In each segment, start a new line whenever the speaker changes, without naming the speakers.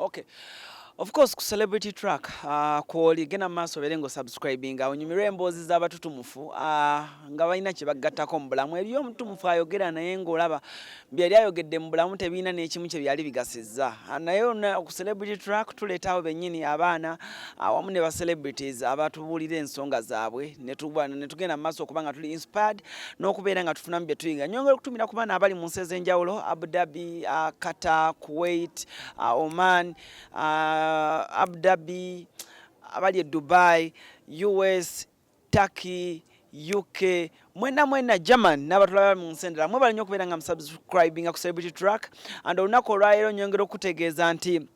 Okay. Of course, ku Celebrity Track kwoli genda mu maaso obeere ng'osubscribinga, onyumirwe emboozi z'abatutumufu nga balina kye baggattako mu bulamu. Eriyo omututumufu ayogera naye ng'olaba byali ayogedde mu bulamu tebirina n'ekimu kye byali bigasizza. Naye ku Celebrity Track tuleetawo bennyini abaana awamu ne ba celebrities abatubuulira ensonga zaabwe, ne tugenda mu maaso okuba nga tuli inspired n'okubeera nga tufunamu bye tuyiga. Nyongera okutumira ku baana abali mu nsi ez'enjawulo: Abu Dhabi, Qatar, Kuwait, Oman, Abu Dhabi, abali e Dubai, US, Turkey, UK, mwena mwena, German n'abatulaba mu nsi endala. Mwebale nnyo okubeera nga musubscribinga ku Celebrity Track. And olunaku olwaleero nyongera okutegeeza nti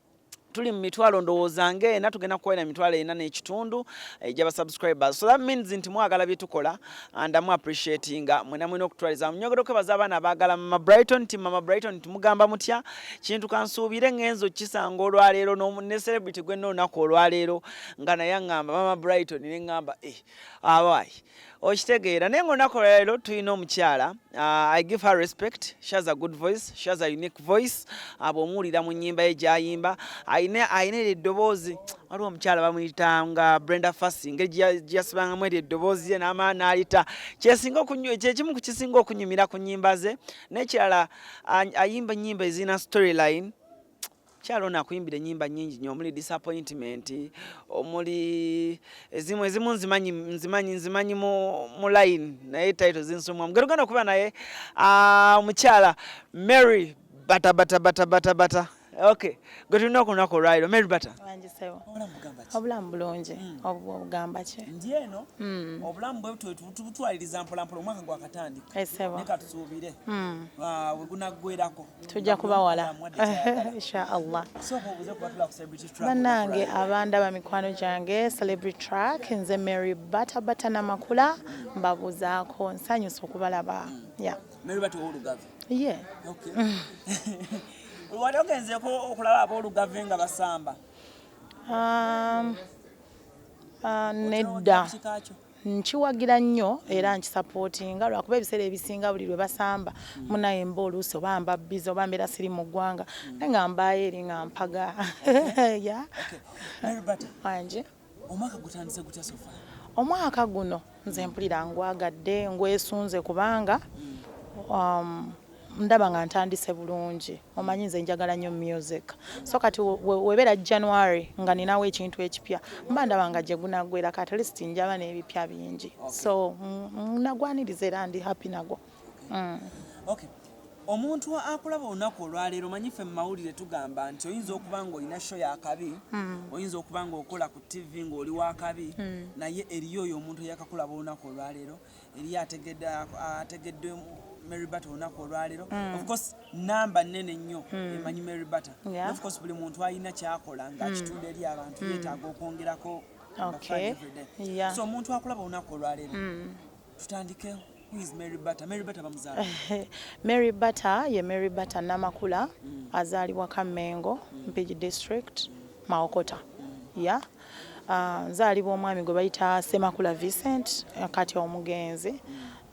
tuli mu mitwalo ndowooza ng'ena, tugenda kuwera 450,000 egy'aba subscribers. So that means nti mwagala bye tukola and mu appreciatinga mwena mwena okutwaliza. Nyongera okwebaza abaana abaagala Mama Brighton, nti Mama Brighton tumugamba mutya? Kintu kansuubire ngenzo kisanga olwaleero ne celebrity gwenna olunaku olwaleero nga naye aŋŋamba Mama Brighton, ne ŋŋamba, eh, awaayi, okitegeera. Naye ngaolunaku olwaleero tulina omukyala, I give her respect. She has a good voice, she has a unique voice. Bw'omuwulira mu nnyimba ye gy'ayimba, ayina eryo eddoboozi. Waliwo omukyala bamuyitanga Brenda Fassie, engeri gye yasibangamu eryo eddoboozi ye n'amala n'ayita kyekimu ku kisinga okunyumira ku nnyimba ze. N'ekirala, ayimba ennyimba ezirina storyline. Kyalo ono akuyimbira ennyimba nnyingi nnyo, omuli Disappointment, omuli ezimu ezimu nzimanyi mu line, naye title zinsumwa. Mugero genda okuba naye, omukyala Mary Bata Bata Bata Bata Bata. Okay, gwe tulina olunaku olwaleero, Mary Bata.
Wangi ssebo.
Obulamu bugamba ki?
Obulamu bulungi. Obwo obugamba ki?
Ndi eno, obulamu bwe tubutwaliriza mpolampola, omwaka gwakatandika.
Esebo.
Naye katusuubire we gunaggwerako
Tujja kubawala.
Muwadde kyayagala.
Insha Allah.
Sooka obuuze ku batula ku Celebrity Track.
Bannange abandaba, mikwano gyange, Celebrity Track, nze Mary Bata Bata Namakula, mbabuuzaako, nsanyusa okubalaba. Yeah.
Mary Bata ow'Olugave?
Yeah.
Okay. Wali ogenzeeko okulaba ab'Olugave nga basamba?
Nedda.
Kika kyo?
Nkiwagira nnyo era nkisapootinga, lwakuba ebiseera ebisinga buli lwe basamba munaye mba oluusi oba mba busy oba mbeera siri mu ggwanga, naye nga mbaayo eri nga mpaga, yeah.
Okay. Mary Bata,
Wanje.
Omwaka gutandise gutya so far?
Omwaka guno nze mpulira ngwagadde, ngwesunze, kubanga ndaba nga ntandise bulungi. Omanyi nze njagala nnyo music, so kati webeera January nga ninawo ekintu ekipya, mba ndaba nga gye gunaggwera at least njaba n'ebipya bingi. So nagwaniriza era ndi happy nagwo.
Okay. Omuntu akulaba olunaku olwaleero, omanyi ffe mu mawulire tugamba nti oyinza okuba ng'olina show yakabi, oyinza okuba ng'okola ku TV ng'oli wakabi, naye eriyo oyo omuntu eyakakulaba olunaku olwaleero, eriyo ategedde Mary Bata olunaku olwaleero. Of course namba nnene nnyo emanyi Mary Bata. Of course buli muntu alina kyakola ng'akitunda eri abantu yeetaaga okwongerako everyday. So omuntu akulaba olunaku olwaleero, tutandike, who is Mary Bata? Mary Bata bamuzaala?
Mary Bata ye Mary Bata Namakula, azaalibwa Kammengo, Mpigi District, Mawokota. Yeah. Nzaalibwa omwami gwe bayita Semakula Vincent, kati omugenzi.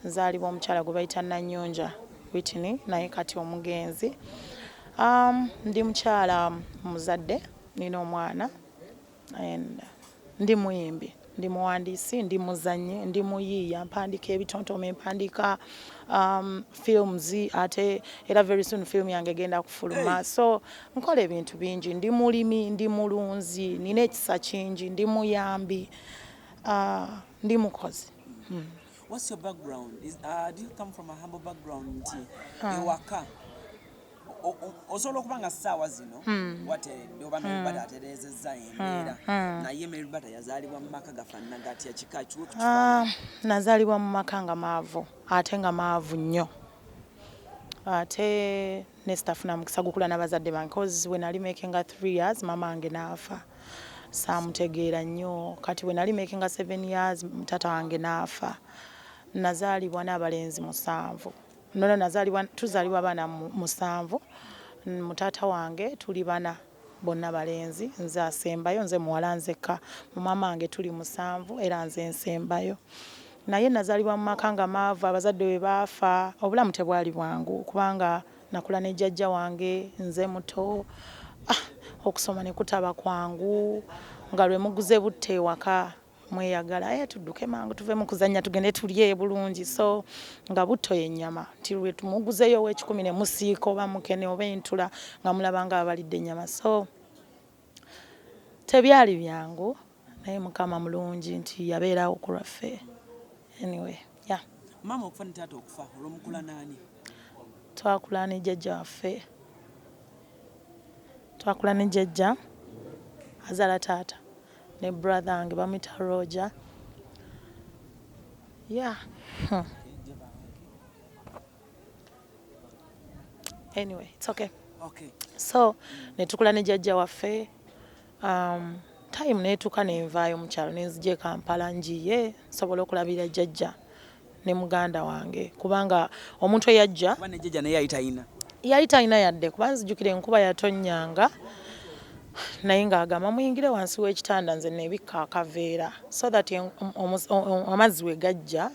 Nzaalibwa omukyala gwe bayita Nanyonja Whitney, naye kati omugenzi. Ndi mukyala muzadde, nina omwana and ndi muyimbi, ndi muwandiisi, ndi muzannyi, ndi muyiiya, mpandiika ebitontome, mpandiika films, ate era very soon film yange egenda kufuluma. So nkola ebintu bingi. Ndi mulimi, ndi mulunzi, nina ekisa kingi, ndi muyambi, ndi mukozi.
What's your background? Do you come from a humble background, nti ewaka osobola okuba nga ssaawa zino wateredde oba Mary Bata atereezezza embeera, naye Mary Bata yazaalibwa mu maka gafaanana gatya? Kika kiwe ku kifaananyi.
Nazaalibwa mu maka nga maavu, ate nga maavu nnyo, ate ne sitafuna mukisa gukula n'abazadde bange, cause we nali makinga 3 years mama wange n'afa, saamutegeera nnyo. Kati we nali makinga 7 years taata wange n'afa. Nazaalibwa n'abalenzi musanvu. Nono nazaalibwa, tuzaalibwa abaana musanvu. Mu taata wange tuli bana, bonna balenzi, nze asembayo, nze muwala nzekka. Mu maama wange tuli musanvu, era nze nsembayo. Naye nazaalibwa mu maka nga maavu. Abazadde bwe baafa obulamu tebwali bwangu, kubanga nakula ne jjajja wange, nze muto. Ah, Okusoma ne kutaba kwangu, nga lwe muguze butta ewaka mweyagala, aye tudduke mangu tuve mu kuzannya tugende tulye bulungi. So nga butto yennyama, nti lwe tumuguzeyo ow'ekikumi ne musiika oba mukene oba entula, nga mulaba nga abalidde ennyama. So tebyali byangu, naye Mukama mulungi nti yabeerawo ku lwaffe. Anyway, yeah.
Maama okufa ne taata okufa, olwomukula naani?
Twakula ne jjajja waffe, twakula ne jjajja azaala taata ne brother wange bamuyita Roger. Yeah. Anyway, it's okay.
Okay.
So netukula ne jjajja waffe. Time netuuka nenvaayo mu kyalo, nenzija e Kampala njiye nsobola okulabirira jjajja ne muganda wange, kubanga omuntu eyajja
Kuba ne jjajja naye yali talina.
Yali talina yadde, kuba nzijukira enkuba yatonnyanga, naye ng'agamba muyingire wansi w'ekitanda, nze nebikka akaveera so that amazzi we gajja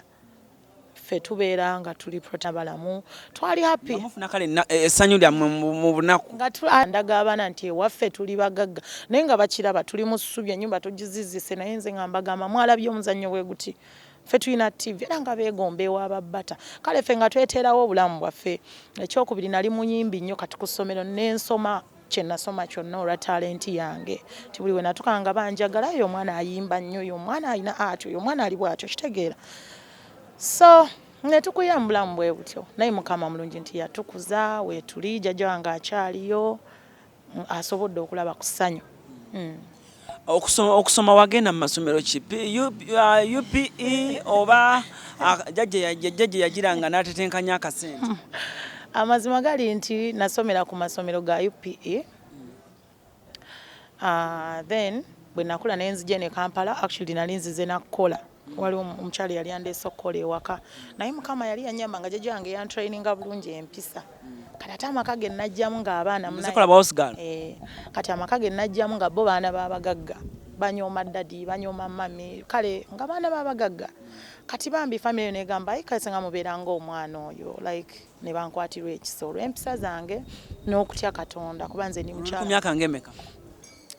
ffe tubeera nga tuli balamu, twali happy.
Nga mufuna kale essanyu lyammwe mu bunaku.
Nga ndaga abaana nti ewaffe tuli bagagga, naye nga bakiraba tuli mu ssubi, ennyumba tugizizise, naye nze nga mbagamba mwalabye omuzannyo bwe guti, ffe tulina TV, era nga beegomba ewababbata. Kale ffe nga tweteerawo obulamu bwaffe. Ekyokubiri, nali muyimbi nnyo. Kati ku ssomero nensoma kye nasoma kyonna olwa talenti yange, nti buli we natukanga banjagala, oyo omwana ayimba nnyo, oyo omwana alina art, oyo omwana ali bw'atyo, kitegeera. So netukulira mu bulamu bwe butyo, naye Mukama mulungi nti yatukuza weetuli. Jjajja wange akyaliyo, asobodde okulaba ku ssanyu.
Okusoma wagenda mu masomero ki? UPE oba jjajja yagiranga n'atetenkanya akasente?
Amazima gali nti nasomera ku masomero ga UPE. Then bwe nakula nenzija ne Kampala, actually nali nzize nakukola, waliwo omukyala yali andeese okukola ewaka, naye Mukama yali yanyamba nga jjajja wange yantraininga bulungi empisa. Kati ate amaka ge najjamu ng'abaana
Muze kola bwa house girl?
Eh, kati amaka ge najjamu nga bo baana b'abagagga, banyooma daddy, banyooma mummy, kale nga baana b'abagagga. Kati bambi family eyo negamba, ayi kale singa mubeera ng'omwana oyo, like ne bankwatirwa ekisa olw'empisa zange n'okutya Katonda, kuba nze ndi
Ku
mukyala.
myaka ng'emeka?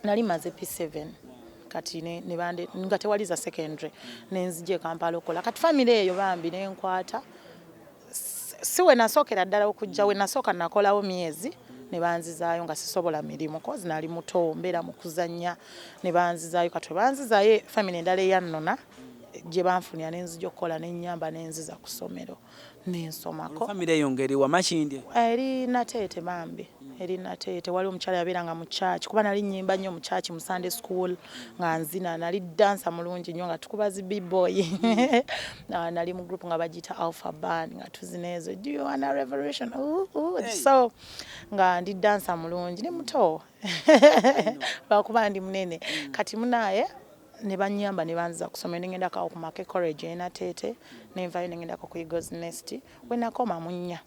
Nali maze P7. Kati ne bande nga tewali za secondary, nenzija e Kampala okukola. Kati family eyo bambi nenkwata, si we nasookera ddala okujja, we nasooka nakolawo myezi ne banzizaayo nga sisobola mirimu, cause nali muto, mbeera mu kuzannya, ne banzizaayo. Kati we banzizaayo, family endala eyannona gye banfunira, nenzija okukola, nenyamba nenziza ku ssomero nensomako.
Family eyo ng'eri wa Makindye?
Eri Nateete bambi, eri Nateete. Waliwo omukyala yabeeranga mu church, kuba nali nnyimba nnyo mu church, mu Sunday school nga nzina, nali dancer mulungi nnyo nga tukuba zi b-boy. Nali mu group nga bagiyita Alpha Band, nga tuzina ezo "Do you want a revolution?" Ooh, ooh.
Hey.
So nga ndi dancer mulungi ne muto, lwakuba ndi munene. Kati munaye ne banyamba ne banziza ku ssomero, ne ngendako awo ku Make College e Nateete, nenvayo ne ngendako ku Eagles Nest, we nakoma mu nnya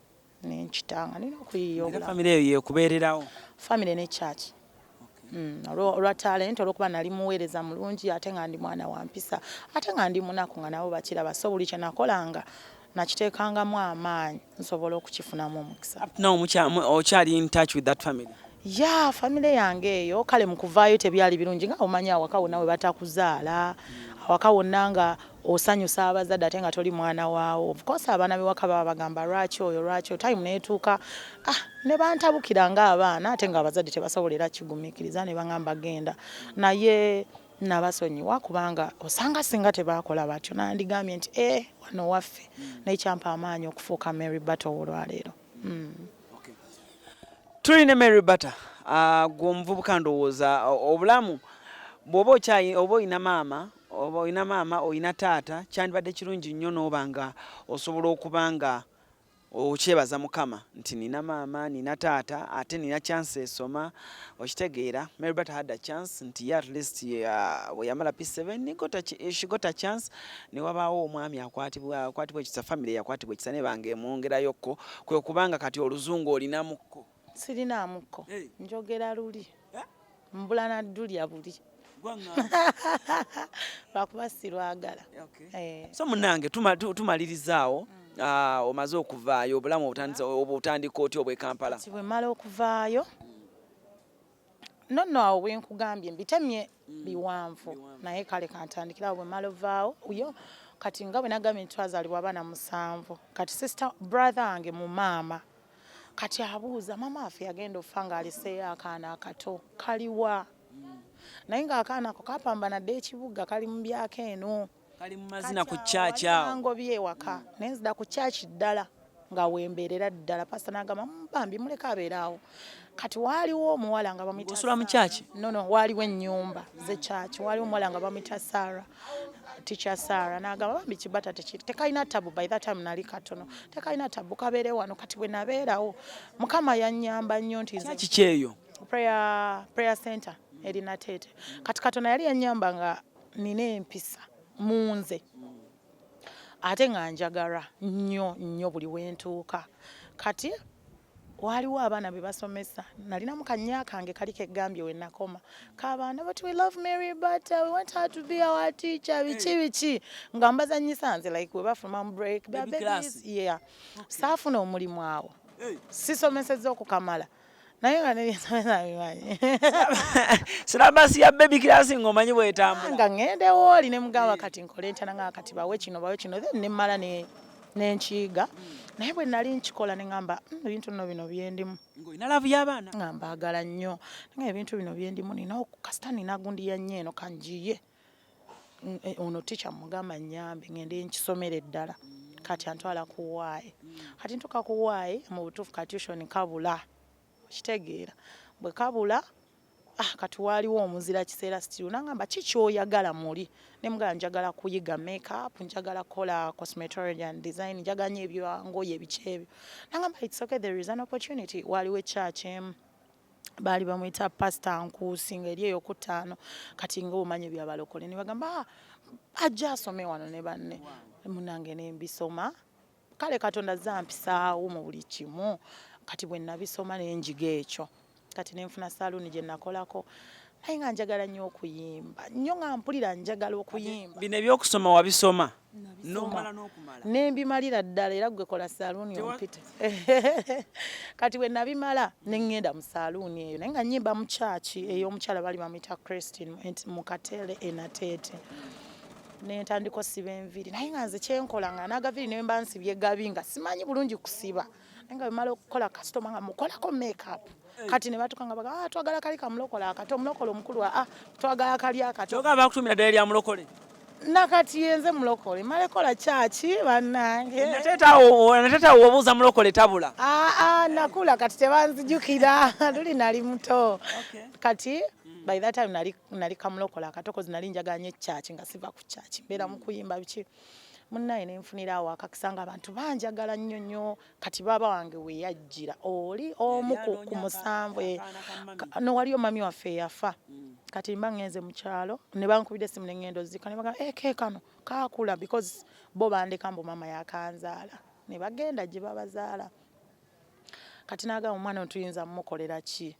nenkitanga nina okuyiiya
Era
obulamu.
Family eyo yekubeererawo?
Family ne church. Olwa talent, olwokuba nali muweereza mulungi, ate nga ndi mwana wa mpisa, ate nga ndi munaku, nga nabo bakiraba. So buli kye nakolanga nakiteekangamu amaanyi nsobola okukifunamu omukisa.
Up to now okyali in touch with that family?
Yeah, family yange eyo, kale mu kuvaayo tebyali birungi, nga omanyi awaka wonna we batakuzaala, awaka wonna nga osanyusa abazadde ate nga toli mwana waawo. Of course abaana bewaka baba bagamba lwaki oyo, lwaki oyo. Time neetuuka, ah, ne bantabukira ng'abaana, ate ng'abazadde tebasobola era kigumiikiriza, ne baŋŋamba genda. Naye nabasonyiwa, kubanga osanga singa tebakola batyo nandigambye nti e wano waffe, naye kyampa amaanyi okufuuka Mary Bata olwaleero.
Tuli ne Mary Bata. Gwe omuvubuka, ndowooza obulamu bw'oba okyayi, oba olina maama, oba olina maama, olina taata, kyandibadde kirungi nnyo n'oba nga osobola okuba nga okyebaza Mukama nti nina maama, nina taata, ate nina chance esoma. Okitegeera, Mary Bata had a chance nti ye at least bwe yamala P7 he got a, she got a chance, ne wabaawo omwami akwatibwa ekisa, family yakwatibwa ekisa ne banga emwongerayokko, kwe kubanga kati oluzungu olinamukko.
Sirinaamukko.
Hey.
Njogera luli.
Eh?
Mbula naddulya buli.
Gwaŋŋamba.
Lwakuba sirwagala.
Okay.
Eh.
So munange tumalirizaawo. Omaze okuvaayo, obulamu obutandika otya obw'e Kampala?
Kati bwe mmala okuvaayo. No, no, awo bwenkugambye mbitemye biwanvu, naye kale kantandikira awo bwe mmala ovaawo yo. Kati nga bwe nagambye nti twazaalibwa abaana 7, kati sister, brother wange mu maama kati abuuza, maama waffe yagenda okufa ng'aleseeyo akaana akato, kaliwa? Naye ng'akaana ako kapambana dda ekibuga, kali mu byako eno.
Kali mu mazina ku church awo.
Ngobye ewaka nenzida ku church ddala nga wembeerera ddala. Pasita n'agamba, "Bambi muleke abeere awo." Kati waaliwo omuwala nga bamuyita
Ng'osula mu
Sarah.
church?
No, waaliwo ennyumba ze church, waaliwo omuwala nga bamuyita Sarah, teacher Sarah, n'agamba, "Bambi kibata tekiri, tekalina tabu." By that time nali katono. "Tekalina tabu, kabeere wano." Kati bwe nabeerawo, Mukama yannyamba nnyo nti nze
Church kyeyo?
Prayer center eri Nateete. Kati Katonda yali yannyamba nga nina empisa mu nze, ate nga njagala nnyo nnyo buli wentuuka. Kati waaliwo abaana be basomesa, nalinamu kannya kange kali keggambye we nakoma k'abaana, "But we love Mary Bata, we want her to be our teacher," biki biki, nga mbazanyisa nze, like we bafuluma mu break.
Baby
Babies,
class.
Yeah, saafuna omulimu awo, sisomesezza okukamala, naye nga nebyensomesa bimanyi.
Syllabus ya baby class ng'omanyi bwetambula.
Nga ŋŋendewo oli ne mugamba, "Kati nkole ntya?" Nanga kati bawe kino, bawe kino, then nemmala ne nenkiyiga. Naye bwe nali nkikola ne ŋŋamba, ebintu nno bino byendimu."
Ng'olina love y'abaana.
Nga mbaagala nnyo, nga ebintu bino byendimu nina kasita nina gundi ya nnyo eno kanjiye. Ono teacher mugamba nnyambe ŋŋende nkisomere ddala. Kati antwala ku waayi. Kati ntuuka ku waayi, mu butuufu ka tuition kabula, okitegeera? Bwe kabula, ah, kati waaliwo omuzira kiseera still, nangamba, "Ki kyoyagala muli?" Ne mugamba, "Njagala kuyiga makeup, njagala kukola cosmetology and design, njagala nnyo ebyangoye biki ebyo." Nangamba, "It's okay, there is an opportunity." Waaliwo ekyaki emu baali bamuyita Pastor Nkuusi, ng'eri eyokutaano. Kati nga omanyi ebyabalokole, ne bagamba, "Ah, ajja asome wano ne banne." Munange ne mbisoma. Kale Katonda zampisaawo mu buli kimu. Kati bwe nabisoma ne njiga ekyo, kati ne nfuna saluuni gye nakolako, naye nga njagala nnyo okuyimba nnyo, nga mpulira njagala okuyimba.
Bino ebyokusoma wabisoma n'omala n'okumala?
Ne mbimalira ddala. Era gwe kola saluuni ompite. Kati bwe nabimala ne ŋŋenda mu saluuni eyo, naye nga nnyimba mu kyaki ey'omukyala baali bamuyita Christine Mukatele Enateete. Ne ntandika osiba enviiri, naye nga nze kyenkola nga n'agaviiri ne mba nsibye gabi, nga simanyi bulungi kusiba, naye nga bwemala okukola kasitoma nga mukolako makeup. Kati ne batuuka nga baga, "Ah, twagala kali kamulokole akato, omulokole omukulu, ah, twagala kali akato."
Kyokka bakutumira ddala erya mulokole.
Nakati yenze mulokole, malekola kyaki bannange.
Nateete awo obuuza mulokole tabula.
Aa, nakula, kati tebanzijukira, luli nali muto. Kati by that time nali kamulokola akatokozi, nali njagala nnyo ekyaki, nga siva ku kyaki, mbeera mu kuyimba biki. Munnaye nenfunira awo akakisa nga abantu banjagala nnyo nnyo. Kati baaba wange we yajjira oli omu ku 7, no waliyo mami waffe eyafa. Kati mba ŋŋenze mu kyalo, ne bankubira essimu, ne ŋŋenda ozika, ne bagamba, "Eke kano kaakula," because bo bandeka mbu maama yakanzaala, ne bagenda gye babazaala. Kati n'agamba, "Omwana ono tuyinza mumukolera ki?"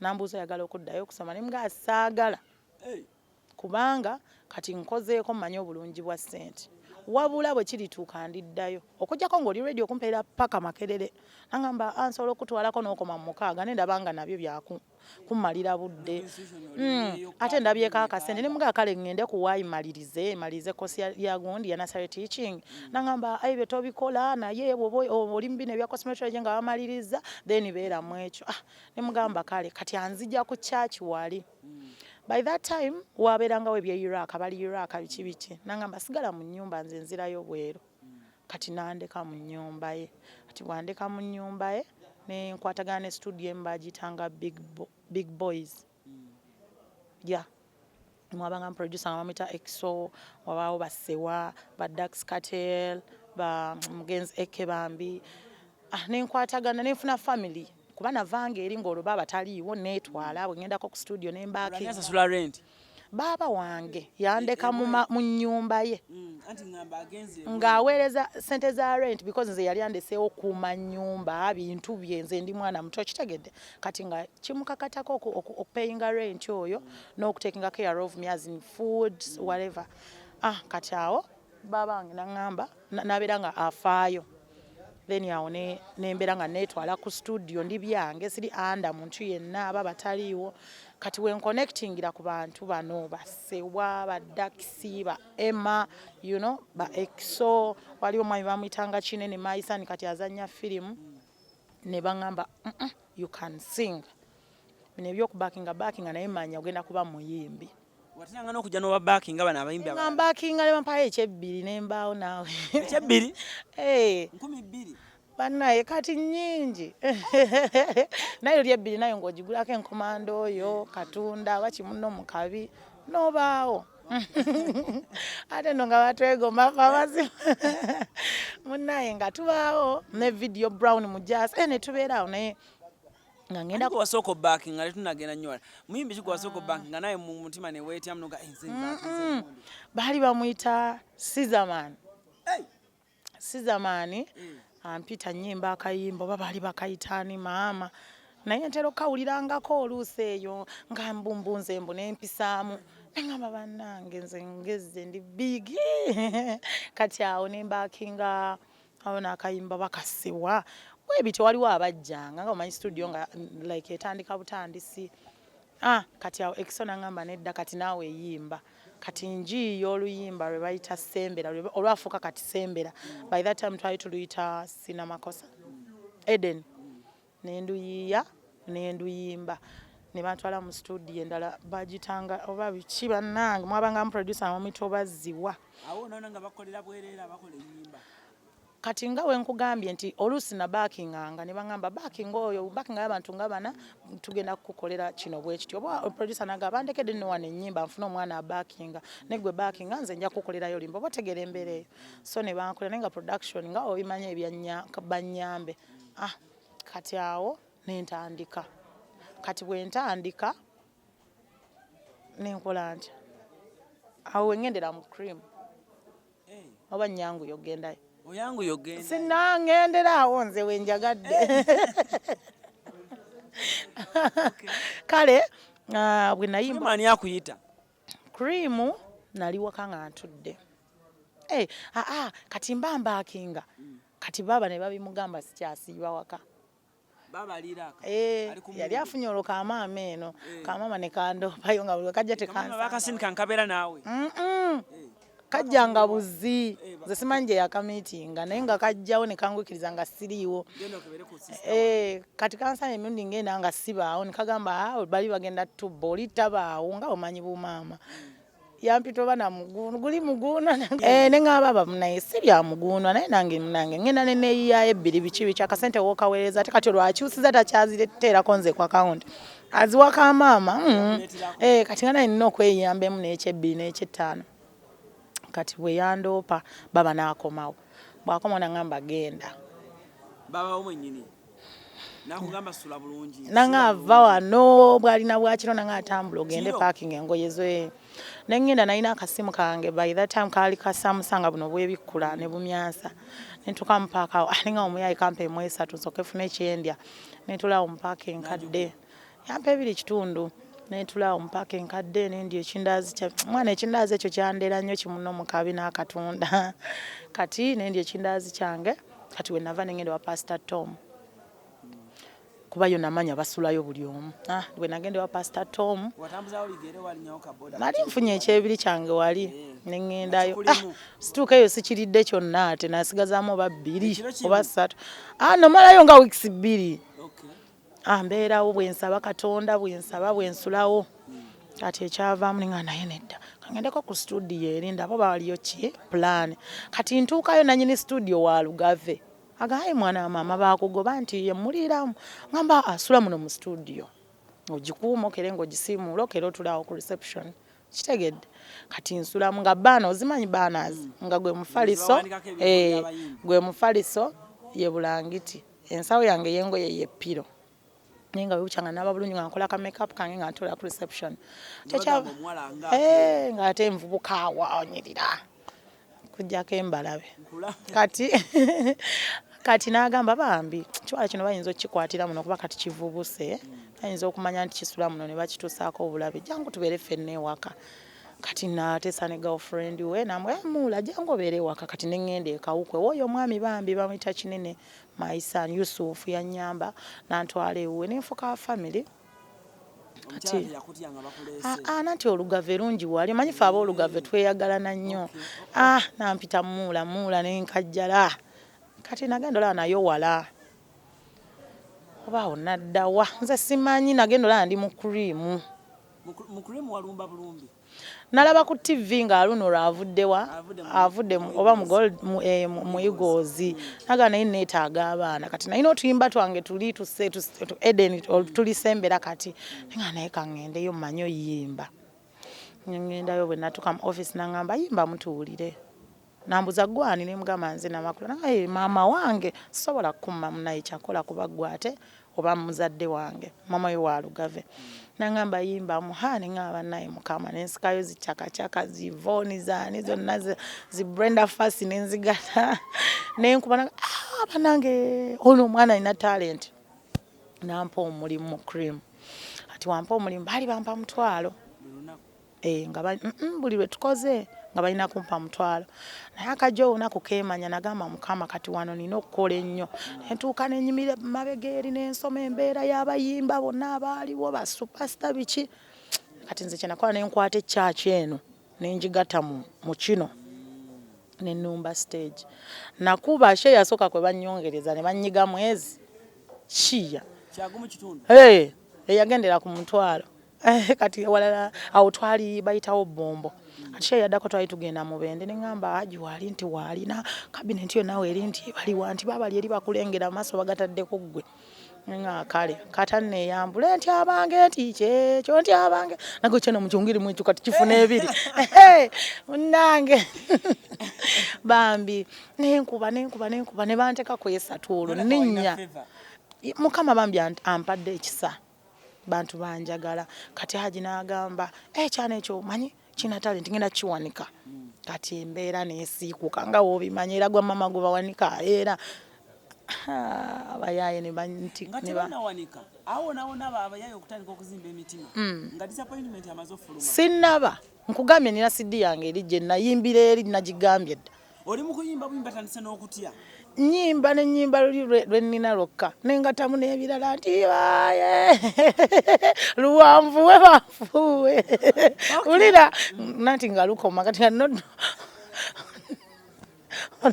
Nambuuza, "Oyagala okuddayo okusoma?" Ne mugamba, "Saagala, kubanga kati nkozeeko, mmanyi obulungi bwa ssente. Wabula bwe kirituuka ndiddayo, okuggyako ng'oli ready okumpeera paka Makerere." Nagamba, "Ah, nsobola okutwalako n'okoma mu 6." Ne ndaba nga nabyo byakummalira budde. Ate ndabyeko akasente. Ne mugamba, "Kale ŋŋende ku waayi malirize course ya gundi ya nursery teaching." Nagamba, "Ebyo tobikola, naye bw'oba oli mu bino ebya cosmetology nga bamaliriza, then beeramu ekyo." Ah, ne mugamba, "Kale." Kati anzija ku church wali. By that time wabeerangawo ebye Iraq, bali Iraq biki biki. Nangamba, "Sigala mu nnyumba, nze nzirayo bweru." Kati nandeka mu nnyumba ye. Kati bwandeka mu nnyumba ye, ne nkwatagana ne studio emu bagiyitanga Big Boys, yeah, mwabanga producer nga bamuyita Exo, wabaawo basewa ba Dax Cartel, ba mugenzi Eke Bambi. Ah, nenkwatagana nenfuna family, kuba navanga eri ng'olwo baaba taliiwo, neetwala bwe ŋŋendako ku studio ne mbaako.
Ani asasula rent?
Baaba wange yandeka mu nnyumba ye.
Anti ngamba agenze.
Ng'aweereza sente za rent, because nze yali andeseewo kuuma nnyumba, bintu bye, nze ndi mwana muto, kitegedde? Kati nga kimukakatako okupayinga rent oyo n'okutakinga care of me, as in food, whatever. Ah, kati awo baaba wange naŋŋamba nabeera nga afaayo. Then awo nembeera nga neetwala ku studio, ndi byange, siri under muntu yenna, aba bataliiwo. Kati wenconnectingira ku bantu bano, basewa, badakisi, ba Emma, ba Exo, waliwo omwami bamwyitanga Kinene Maisani, kati azanya firimu, ne baŋŋamba, "You can sing. Bino ebyokubackinga backinga, naye manya ogenda kuba muyimbi."
Watiranga n'okujja n'obabackinga bano abayimbi
nga
abalala?
Mbackinga ne bampayo ekyebbiri, nembaawo naawe.
Ekyebbiri?
Eh.
2000?
Bannaye, kati nnyingi, naye oli ebbiri nayo ng'ogigulako enkomando oyo katunda oba kimuno mu kabi n'obaawo. Ate nno nga batwegomba fe abazima, munnaye, nga tubaawo ne Video Brown mu jas, ne tubeeraawo, naye nga ngenda.
Gwe wasooka obackinga, tetunagenda nnyo wala, muyimbi ki gwe wasooka obackinga naye mu mutima ne weetyamu noga, "Eh, nze mbackinze gundi"?
Baali bamuyita Sizaman.
Hey!
Sizaman ampita nnyimba akayimba, oba baali bakayitaani maama, naye ntera okukawulirangako oluusi eyo nga mbumbunze mbu nempisaamu, neŋŋamba, "Bannange, nze ngezze ndi big." Kati awo ne mbackinga awo n'akayimba bakasiwa bwebityo. Waliwo abajjanga nga omanyi studio nga like etandika butandisi. Ah, kati awo Exo naŋŋamba, "Nedda, kati naawe eyimba." Kati njiiyo oluyimba lwe bayita Sembera, olwafuuka kati Sembera. By that time twali tuluyita Sinamakosa Eden. Nenduyiiya, nenduyimba, ne bantwala mu studio endala bagitanga oba biki, bannange, mwabangamu producer bamuyita oba Ziwa.
Awo noona nga bakolera bwereere abakola ennyimba?
Kati nga we nkugambye nti oluusi nabackinganga ne baŋŋamba, "Backinga oyo, backinga y'abantu nga bana, tugenda kukukolera kino bwe kityo." Oba producer nagamba, "Bandekedde nno wano ennyimba, nfune omwana abackinga, neggwe backinga, nze nja kukukolerayo olimba." Oba otegeera embeera eyo. So ne bankolera, naye nga production nga obimanya ebya banyambe. Ah, kati awo nentandika. Kati bwe ntandika nenkola ntya? Awo wengendera mu Cream. Oba nyanguye okugendayo?
Oyanguye ogenda.
Sinangendera awo, nze wenjagadde. Kale bwe nayimba
ani akuyita?
Cream, nali waka nga ntudde. Eh, aa kati mba mbackinga, kati baaba ne babimugamba, sikyasiiba waka.
Baba alira.
Eh,
Ali ku
yali
mundu.
Afunye olwo kamaama eno, kamaama ne kandopayo nga buli kajja
Kamama
tekansanga.
Bakasindika nkabeera naawe.
Kajjanga buzi, nze simanyi gye yakamiitinga, naye nga kajjawo ne kangwikiriza nga siriiwo.
Genda okebere ku sister.
Eh, kati kansana emirundi ngenda nga sibaawo, ne kagamba, "Ah, bali bagenda tubba oli tabaawo." Nga omanyi bumaama yampita oba namuguunu guli muguunwa. Eh, ne ŋŋamba, "Aba naye si bya muguunwa, naye nange munange ngenda ne neeyiyayo ebbiri biki biki." Akasente wookaweereza ate kati olwakyusiza takyazireteerako nze ku akawunti, aziwa kamaama. Eh, kati nga naye nina okweyiyamba emu n'ekyebbiri n'ekyetaano. Kati bwe yandoopa baba n'akomawo, bw'akomawo naŋŋamba, "Genda."
Babawo mwennyini nakugamba, "Sula bulungi"?
Nanga ava wano bwalina bwakiro, nanga atambula ogende.
Kiro?
Parking engoye ze, nengenda. Nalina akasimu kange, by that time kaali ka Samsung buno bwebikkula ne bumyansa. Nentuuka mu paaka awo, ah, ninga omuyayi kampa emu esatu nsooke fune ekyendya. Nentulaawo mu paaka enkadde, yampa ebiri kitundu. Nentulaawo mu paaka enkadde, nendya ekindaazi kya mwana. Ekindaazi ekyo kyandeera nnyo kimuno mu kabi n'akatunda. Kati nendya ekindaazi kyange. Kati we nava nengenda wa Pastor Tom, kuba yo namanya basulayo buli omu. Ah, bwe nagenda wa Pastor Tom.
Watambuzawo bigere, walinyawo kaboda?
Nali nfunye ekyebiri kyange wali, neŋŋendayo.
Nga kikulimu?
Ah, situuka eyo sikiridde kyonna, ate nasigazaamu oba bbiri
Ekiro kimu?
oba ssatu. Ah, namalayo nga weeks 2.
Okay.
Ah, mbeerawo bwe nsaba Katonda, bwe nsaba, bwe nsulawo. Kati ekyavaamu ninga, naye nedda, kangendeko ku studio eri ndaba oba waliyo ki plan. Kati ntuukayo, nanyini studio wa Lugave. Agaye, "Mwana wa maama, bakugoba?" Nti, "Ye muliiramu." Ngamba, "Asula muno mu studio, ogikuuma okere ng'ogisiimuula, okere otulaawo ku reception." Kitegedde? Kati nsulamu nga baana, ozimanyi banners, nga gwe mufaliso.
Bawandiikako ebintu by'abayimbi.
Gwe mufaliso ye bulangiti, ensawo yange y'engoye ye pillow, naye nga bwebukya nga naaba bulungi, nga nkola ka makeup kange, nga ntuula ku reception.
Bagamba omuwala nga
Eh, ng'ate nvubuka awo onyirira kujjako embalabe.
Nkula.
Kati n'agamba, "Bambi kiwala kino bayinza okukikwatira muno, kuba kati kivubuse, bayinza okumanya nti kisula muno ne bakituusaako obulabe. Jangu tubeere ffenna ewaka." Kati nateesa ne girlfriend we namwe, eh, muula jangu obeere ewaka. Kati ne ŋŋenda e Kawukwe w'oyo omwami, bambi bamuyita Kinene, my son Yusuf, yannyamba nantwala ewuwe nenfuuka family.
Omukyala teyakutya nga bakuleese?
Ah, ah, nanti olugave lungi wali omanyi fe aboolugave tweyagalana nnyo. Ah, nampita muula muula nenkajjala. Kati nagenda olaba nayo wala oba awo naddawa, nze simanyi. Nagenda olaba ndi mu Cream.
Mu Cream walumba bulumbi?
Nalaba ku TV nga luno lwavuddewa.
Avudde
Avudde oba mu gold mu Eagles. Naga naye neetaaga abaana. Kati nalina otuyimba twange tuli tuse Eden tulisembera. Kati nga naye kaŋŋendeyo mmanyi oyimba. Ŋŋendayo, bwe natuuka mu office naŋŋamba, "Yimba mutuwulire." Nambuza, "Gwani?" Nemugamba, "Nze Namakula." Naye maama wange sobola kukumma munaye kyakola kuba gwe ate oba muzadde wange, mama we wa Lugave. Naŋŋamba, "Yimbamu." Ha, neŋŋamba, "Naye Mukama." Nensikayo zikyakakyaka zivooni zaani zonna zi Brenda Fassie nenzigata nenkuba. "Ah, banange, ono omwana alina talent." Nampa omulimu mu Cream. Ati wampa omulimu, baali bampa 500.
Buli lunaku?
Eh, nga buli lwe tukoze nga balina kumpa 500. Naye akajja olunaku keemanya, nagamba, "Mukama, kati wano nina okukola ennyo." Nentuuka nenyimira mabega eri nensoma embeera y'abayimba bonna abaaliwo, ba superstar biki. Kati nze kyenakola, nenkwata ekyaki eno nenjigatta mu kino, nenumba stage. Nakuba she yasooka kwe bannyongereza ne banyiga mwezi kiya.
Kyagumu kitundu.
Hey, eyagendera ku 500. Kati walala awo twali bayitawo Bombo. Kati she yaddako twali tugenda Mubende, neŋŋamba Haji waali nti waalina cabinet yonna weeri nti baliwa nti babali eri bakulengera amaaso bagataddeko ggwe. Nga kale kata neeyambule nti abange nti kyekyo nti abange nago kyeno mukyungirimu ekyo kati kifuna ebiri munnange bambi. Nenkuba nenkuba nenkuba ne banteeka ku esatu olwo ninnya. Mukama bambi ampadde ekisa, bantu banjagala. Kati Haji n'agamba, "Ekyana ekyo omanyi kina talent, ngenda kiwanika." Kati embeera nesiikuka nga woobimanya, era gwa mama gwe bawanika era abayaaye ne banti
Nga tebanawanika awo nawona abayaaye okutandika okuzimba emitima nga disappointment amaze ofuluma.
Sinnaba, nkugambye nina CD yange eri gye nayimbira eri, nagigambye dda.
Oli mu kuyimba buyimba, tandise n'okutya.
Nyimba nenyimba luli lwe nnina lwokka nengatamu n'ebirala nti baye luwanvuwe banfuuwe wulira nanti nga lukoma. Kati nga noddo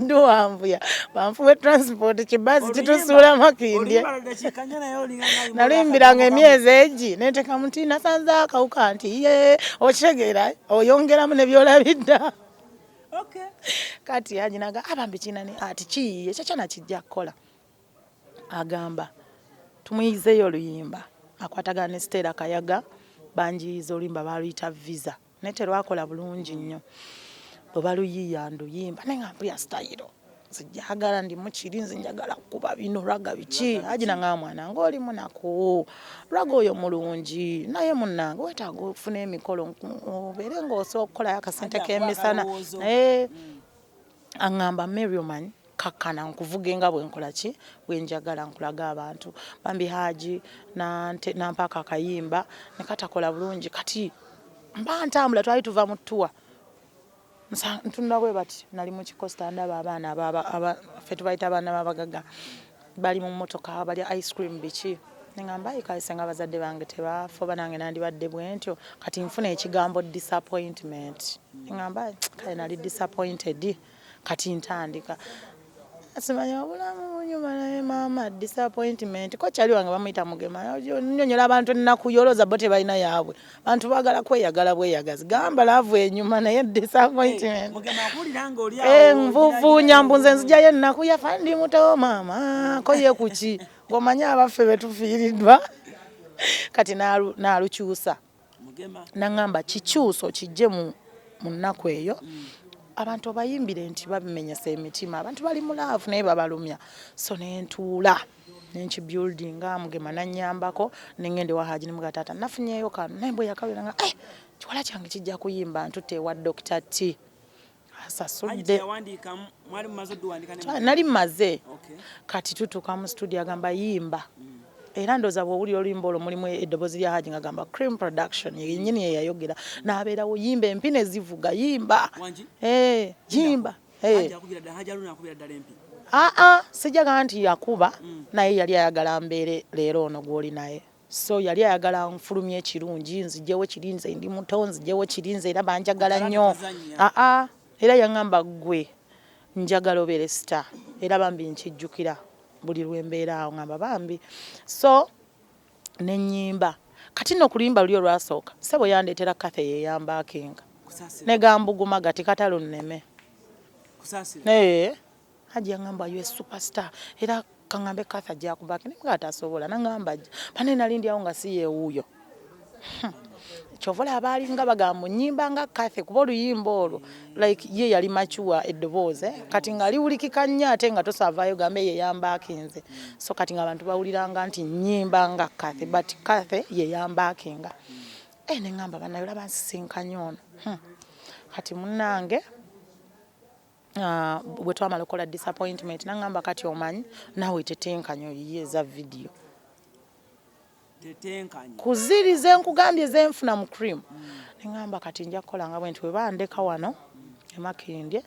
nduwanvuya banfuwe transport kibaasi kitusuula Makindye.
Oluyimba lwa dakiika 4 naye olinga nga ayimba.
Naluyimbiranga emyezi egi nentekamu nti nasanze akawuka nti ye okitegeera oyongeramu ne byolabidda. Kati anyinaga abambi kinani ati kiyiye ekyo kyana kijja kukola. Agamba tumuyizeeyo oluyimba akwatagana ne Stella Kayaga. Banjiyiza oluyimba baluyita Visa, naye terwakola bulungi nnyo. Bwe baluyiiya nduyimba naye nga mpulira sitayiro nzijagala ndi mukiri, nze njagala kuba bino ragga biki. Haji nangamba, "Mwana ng'oli munaku, ragga oyo mulungi, naye munnange weetaaga ofuna emikolo obeere ng'osobola okukolayo akasente
Haji akuwa
k'emisana."
akalowoozo.
Eh, aŋŋamba, "Mary, omanyi kakkana nkuvuge nga bwe nkola ki bwe njagala nkulaga abantu." Bambi Haji nampaako akayimba ne katakola bulungi. Kati mba ntambula, twali tuva mu tour, ntunula bwe bati, nali mu kikosita, ndaba abaana ffe tubayita abaana b'abagaga bali mu mmotoka balya ice cream biki. Neŋŋamba, "Ayi kale, senga abazadde bange tebaafa oba nange nandibadde bwe ntyo." Kati nfuna ekigambo disappointment, neŋŋamba, "Kale nali disappointed." Kati ntandika simanya obulamu bunyuma, naye maama disappointment. Ko kyali wange bamuyita Mugema, nyonyola abantu ennaku yolooza bo tebalina yaabwe. Bantu baagala kweyagala bweyagazi, gamba love enyuma naye disappointment.
Mugema akuwulira ng'oli
Eh,
awo.
Nvuvuunya mbu nze nzijayo ennaku yafa ndi muto maama ko ye kuki ng'omanyi abaffe betufiiriddwa. Kati n'alukyusa.
Mugema.
Naŋŋamba, "Kikyuso kijje mu nnaku eyo abantu obayimbire nti babimenyesa emitima, abantu bali mu love naye babalumya." So nentuula nenkibuildinga, Mugema nanyambako, nengenda ewa Haji nemuga, "Taata, nafunyeeyo kano." Naye bwe yakawulira nga, "Eh, kiwala kyange kijja kuyimba." Ntutte ewa Dr T.
Haji
Asasudde.
teyawandiikamu, mwali mumaze odduwandika ne
Nali mmaze.
Okay.
Kati tutuuka mu studio, agamba, "Yimba." Era ndowooza bw'owulira oluyimba olwo mulimu eddoboozi lya Haji ng'agamba Cream Production yennyini ye yayogera n'abeerawo, yimba empi ne zivuga, yimba.
Wangi?
Eh, yimba. Eh.
Haji akubira ddala, Haji Haruna akubira ddala empi.
Aa, sijjaga nti yakuba, naye yali ayagala mbeere leero ono gw'oli naye. So yali ayagala nfulumye ekirungi, nziggyewo kiri nze ndi muto, nziggyewo kiri nze era banjagala nnyo.
Tazannya.
Aa, era yaŋŋamba ggwe njagala obeere star, era bambi nkijjukira buli lwe mbeera awo ŋŋamba bambi. So ne nnyimba. Kati nno ku luyimba luli olwasooka, ssebo yandeetera Cathy yeyambaakinga.
Kusaasira.
Ne gambuguma gati katalo nneme.
Kusaasira.
Naye Haji yaŋŋamba you a superstar, era kaŋŋambe Cathy ajja akubaaki, naye nga atasobola naŋŋamba ajja. Banne nali ndi awo nga si yeewuuyo. Kyova olaba baalinga bagamba nnyimba nga Cathy kuba oluyimba olwo like ye yali mature eddoboozi, eh? Kati nga liwulikika nnyo ate nga tosaavaayo gambe ye yambaakinze. So kati ng'abantu bawuliranga nti nnyimba nga Cathy, but Cathy ye yambaakinga. Eh, ne ŋŋamba bannaye olaba nsisinkanye ono. Kati munnange bwe twamala okukola disappointment naŋŋamba kati omanyi naawe tetenkanya oyiye eza vidiyo.
Tetenkanya.
Ku ziri ze nkugambye ze nfuna mu Cream. Ne ŋŋamba kati nja kukola nga bwe nti bwe bandeka wano e Makindye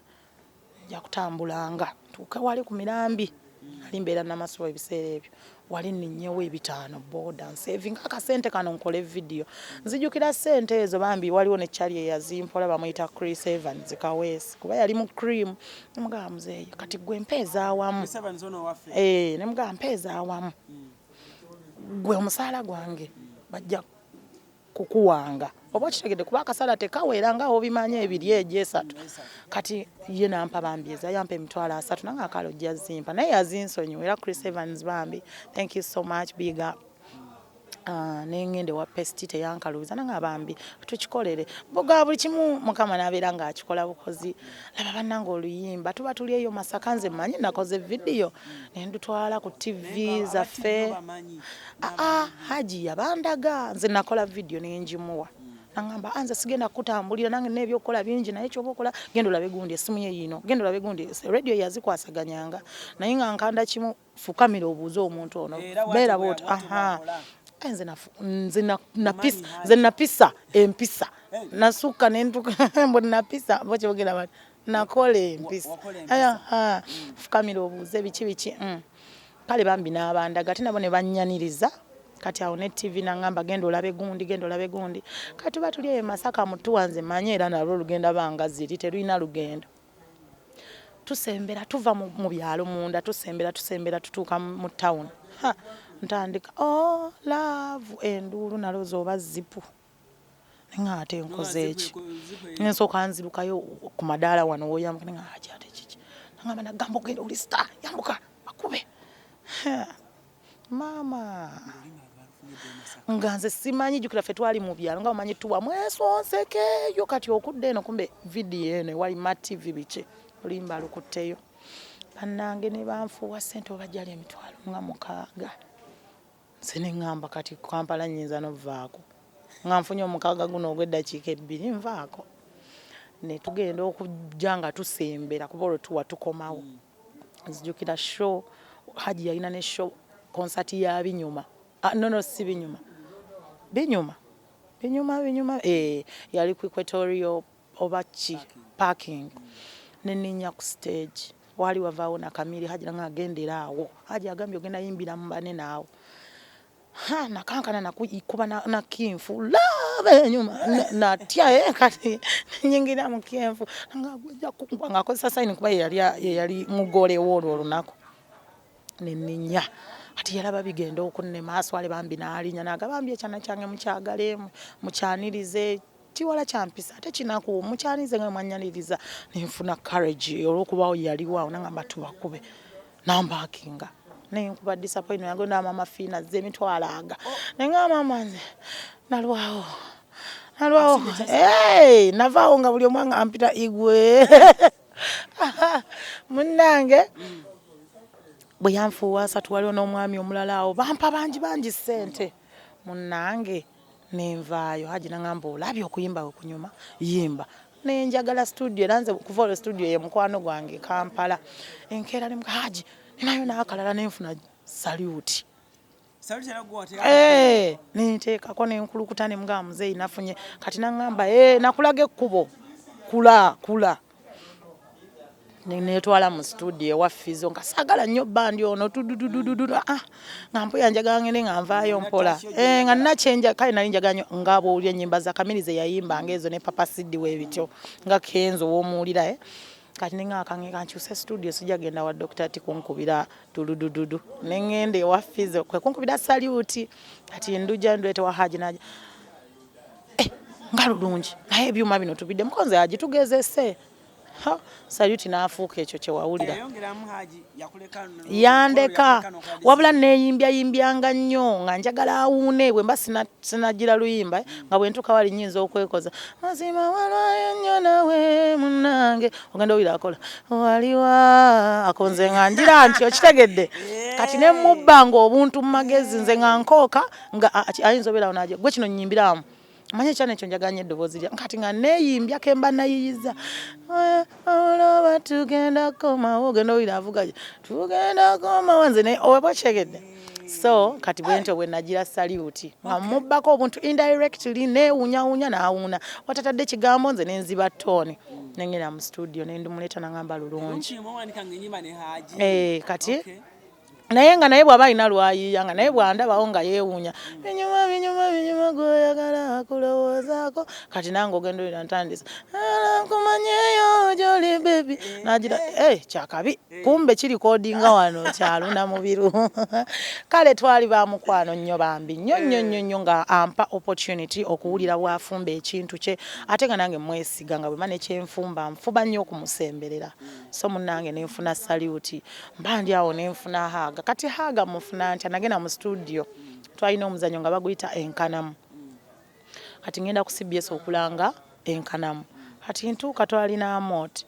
nja kutambulanga ntuuke wali ku Mirambi. Nali mbeera Namasuba ebiseera ebyo. Wali nninnyewo ebitaano booda nsevinga akasente kano nkole vidiyo. Nzijukira ssente ezo bambi waliwo ne Charlie eyazimpola bamuyita Chris Evans Kaweesi kuba yali mu Cream. Ne mugamba muzeeyi kati ggwe mpa ez'awamu.
Chris Evans ono owaffe.
Eh, ne mugamba mpa ez'awamu. Ggwe omusaala gwange bajja kukuwanga. Oba okitegedde kuba akasala tekawera nga obimanyi ebiri egyo esatu. Kati ye n'ampa bambi eza yampa 30,000 nange akalo ojja zimpa naye yazinsonyiwa era Chris Evans bambi thank you so much, big up. Ne ŋŋenda ewa Pesti teyankaluubiza nange bambi tukikolere buga buli kimu Mukama n'abeera ng'akikola bukozi. Laba bannange oluyimba tuba tuli eyo Masaka nze mmanyi nakoze vidiyo ne ndutwala ku TV zaffe. Aa, Haji yabandaga nze nakola vidiyo ne ngimuwa. Nangamba nze sigenda kutambulira nange n'ebyokukola bingi naye ky'oba okola genda olabe gundi essimu ye yiino, genda olabe gundi radio yazikwasaganyanga naye nga nkanda kimu fukamira obuuze omuntu ono beera bw'oti. Aha, nze napisa empisa nasukka ne ntuka mbu napisa bo kyogera bati nakola empisa. Aha, fukamira obuuze biki biki. Kale bambi n'abandaga ate nabo ne bannyaniriza. Kati awo ne TV n'aŋŋamba genda olabe gundi, genda olabe gundi. Kati tuba tuli eyo e Masaka mu ttuwa nze mmanyi era nalwo lugenda banga ziri terulina lugendo. Tusembera tuva mu byalo munda tusembera tusembera tutuuka mu town. Ha, ntandika oh love enduulu nalowooza oba zipu. Nga ate nkoze eki. Nsooka nzirukayo ku madaala wano w'oyambuka nga Haji ate kiki. Nangamba nagamba ogenda oli star yambuka bakube. Maama nga nze simanyi jjukira ffe twali mu byalo nga omanyi tuwa mwesonsekeeyo kati okudda eno kumbe vidiyo eno ewali ma TV biki oluyimba lukutteyo. Bannange ne banfuuwa ssente oba gyali 60,000. Nze ne ŋŋamba kati Kampala nnyinza n'ovaako. Nga nfunye omukaaga guno ogw'eddakiika ebbiri nvaako. Ne tugenda okujja nga tusembera kuba olwo tuwa tukomawo. Nzijukira show Haji yalina ne show concert ya Binyuma. Ah, no no si Binyuma. Binyuma. Binyuma binyuma eh yali ku Equatorial oba ki parking. Ne nninnya ku stage. Waali wavaawo na Kamiri Haji nanga agendera awo. Haji agambye ogenda yimbira mu banene awo. Ha, nakankana nakukuba na kinfu love enyuma natya kati nyingira mu kinfu nga gujja kukuba ng'akozesa sign kuba ye yali mugole w'olwo olunaku. Ne nninnya. Kati yalaba bigenda okunnema aswale bambi n'alinnya n'agamba bambi ekyana kyange mukyagale mukyanirize kiwala kyampisa ate kinaku mukyanirize nga mwannyaniriza. Ne nfuna courage olw'okuba yaliwo awo n'angamba tubakube n'ambaakinga. Ne nkuba disappointment nagenda Mama Fiina azze emitwalo aga. Ne ŋŋamba maama nze nalwawo. Nalwawo. Hey, navaawo nga buli omu ampita Igwe. Munnange bwe yanfuuwa asatu waliwo n'omwami omulala awo bampa bangi bangi ssente. Munnange ne nvaayo Haji n'aŋŋamba olabye okuyimba bwe kunyuma yimba. Ne njagala studio era nze kuva olwo studio ye mukwano gwange Kampala. Enkeera ne muga Haji ninayo n'akalala ne nfuna salute. Eh, nenteekako nenkulukuta ne mugamba muzeeyi nafunye kati naŋŋamba eh, nakulaga ekkubo kula kula netwala mu studio ewa Fizo nga saagala nnyo bandi ono tudududududu ah, nga mpoya njagala ngende nga nvaayo mpola eh, nga nakyenja kale nali njagala nnyo nga bw'owulira ennyimba za Kamiri ze yayimba ng'ezo ne Papa Siddi weebityo nga Kenzo w'omuwulira eh. Kati ne ngamba kange kankyuse studio sijja genda wa Dr. T kunkubira tuludududu ne ngenda ewa Fizo kwe kunkubira saluti kati nduja ndwete wa Haji naja eh, nga lulungi naye ebyuma bino tubidde mukonze Haji tugezese ha saluti n'afuuka ekyo kye wawulira yandeka wabula neeyimbya yimbyanga nnyo nga njagala awuune bwe mba sinagira luyimba nga bwe ntuuka wali nnyinza okwekoza mazima walwayo nnyo nawe munnange ogenda owulira akola waliwa akonze nga ngira nti okitegedde kati ne mubba nga obuntu mu magezi nze nga nkooka nga ayinza obeerawo naje gwe kino nnyimbiramu manye ekyana ekyo njagala nnyo eddoboozi lya kati nga neeyimbya ke mba nayiyiza olaba tugenda komawo ogenda owulira avuga tugenda komawo nze naye oba okitegedde so kati bwentyo bwe nagira saluti nga mubbako obuntu indirectly neewunyawunya n'awuuna watatadde kigambo nze nenziba tone nengenda mu studio nendumuleeta nangamba lulungi eh, kati naye nga naye bw'aba alina lwayiiya nga naye bw'andabawo nga yeewuunya binyuma binyuma binyuma gw'oyagala kulowoozaako kati nange ogenda olira ntandise nkumanyeyo gy'oli baby nagira eh, kyakabi kumbe kirikodinga wano kyaluna mubiru kale twali ba mukwano nnyo bambi nnyo nnyo nnyo nnyo nga ampa opportunity okuwulira bw'afumba ekintu kye ate nga nange mwesiga nga bwe mba nekyenfumba nfuba nnyo okumusemberera so munnange nenfuna saluti mba ndi awo nenfuna hug kati hug mufuna ntya nagenda mu studio twalina omuzannyo nga baguyita enkanamu kati ngenda ku CBS okulanga enkanamu kati ntuuka twalina amot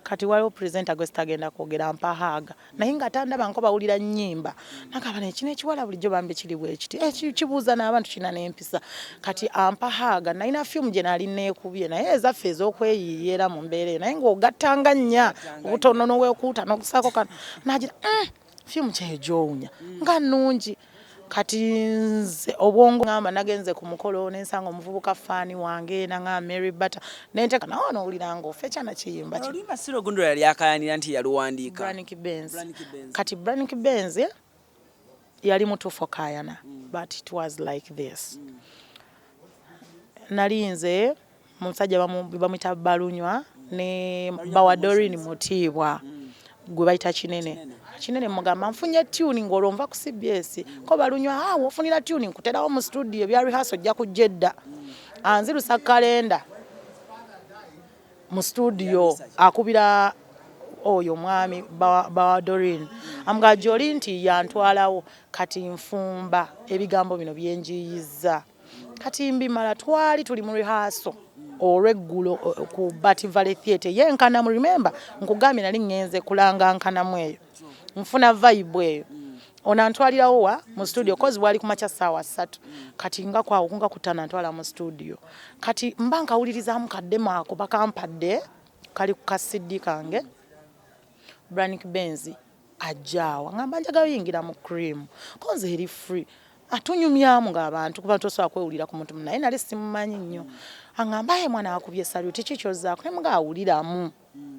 kati waliwo presenter gwe sitagenda kwogera mpa hug naye nga tandaba nko bawulira nnyimba nagamba naye kino ekiwala bulijjo bambi kiri bwe kiti eh, kibuuza n'abantu kirina n'empisa kati ampa hug nalina fume gye nali neekubye naye ezaffe ez'okweyiiya era mu mbeera eyo naye ng'ogattanga nnya obutono n'oweekuuta n'okusaako kano nagira fume kyeyo gy'owunya nga nnungi kati nze obwongo ngamba nagenze ku mukolo nensanga omuvubuka fan wange nanga Mary Bata nenteka nawe nowulira nga ofa ekyana kiyimba kino.
Oluyimba si lwogundi lwe yali akayanira nti yaluwandiika.
Brannick Benz.
Brannick Benz.
Kati Brannick Benz yali mutuufu okayana but it was like this. Nali nze musajja bamuyita Balunywa ne Bawadorin Mutiibwa gwe bayita Kinene. Kinene mugamba nfunye tune ng'olwo nva ku CBS ko Balunywa awo ofunira tune nkuterawo mu studio bya rehearsal ojja kujja edda. Anzirusa kalenda mu studio akubira oyo omwami Bawadorin amugaa gy'oli nti yantwalawo kati nfumba ebigambo bino byenjiyiza kati mbimala twali tuli mu rehearsal olweggulo ku Bat Valley Theatre yenkanamu remember nkugambye nali ngenze kulanga nkanamu eyo nfuna vibe eyo ono antwalirawo wa mu studio cause bwali kumakya ssaawa 3 kati nga kwawo nga kutana antwala mu studio kati mba nkawulirizaamu kaddemo ako bakampadde kali ku ka CD kange Brannick Benz ajjaawa ngamba njagala oyingira mu cream ko nze eri free atunyumyamu ng'abantu kuba tosobola kwewulira ku muntu naye nali simumanyi nnyo aŋŋamba aye mwana wakubye salute ki kyozzaako ne muga awuliramu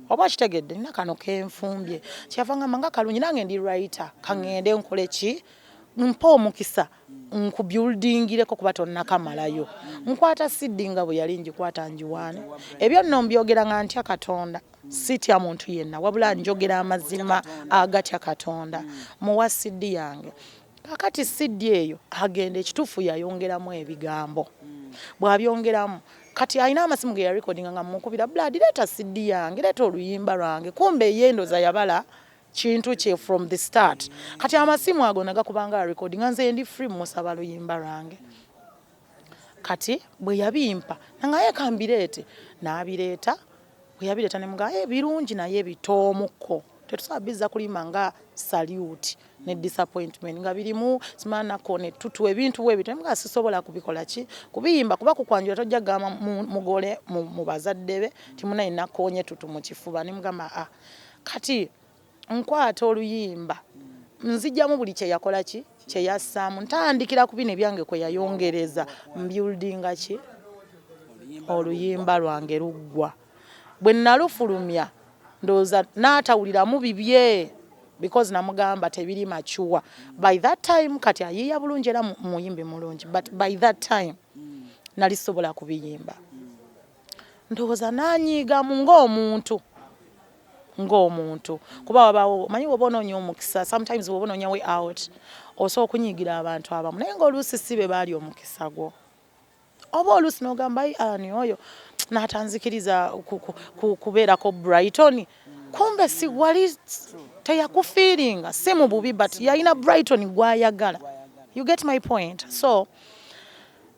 oba okitegedde nina kano kenfumbye kyava ngamba nga kalungi nange ndi writer kaŋŋende nkole ki mpa omukisa nkubuildingireko kuba tonnakamalayo nkwata CD nga bwe yali ngikwata ngiwaane ebyo nno mbyogera nga ntya Katonda sitya muntu yenna wabula njogera amazima agatya Katonda muwa CD yange kakati CD eyo agenda ekituufu yayongeramu ebigambo bw'abyongeramu kati alina amasimu ge yarekodinga nga mukubira blood leeta CD yange leeta oluyimba lwange kumbe ye ndoza yabala kintu kye from the start kati amasimu ago nagakubanga recordinga nze ndi free musaba luyimba lwange kati bwe yabimpa nangaye kambireete n'abireeta bwe yabireeta ne mugamba "Eh, birungi naye bitoomuko tetusobola bizza kulimba nga salute ne disappointment nga birimu simanako ne tutu ebintu bwe bityo nga sisobola kubikola ki kubiyimba kuba kukwanjula tojja kugamba mugole mu bazadde be ti munaye nakoonye tutu mu kifuba ne mugamba ah kati nkwata oluyimba nzijjamu buli kye yakola ki Kyeyassaamu, ntandikira ku bino ebyange kwe yayongereza, mbuildinga ki oluyimba lwange luggwa. Bwe nalufulumya, ndowooza n'atawuliramu bibye because namugamba tebiri mature by that time. Kati ayiiya bulungi era muyimbi mulungi, but by that time nali sobola kubiyimba. Ndowooza n'anyiigamu ng'omuntu, kuba wabaawo, omanyi, woba onoonya omukisa, sometimes woba onoonya way out, osobola okunyiigira abantu abamu, naye ng'oluusi si be baali omukisa gwo, oba oluusi n'ogamba, "Ai, ani oyo n'atanzikiriza kubeerako Brighton?" Kumbe si wali teyakufiiringa, si mu bubi, but yalina Brighton gw'ayagala. You get my point? So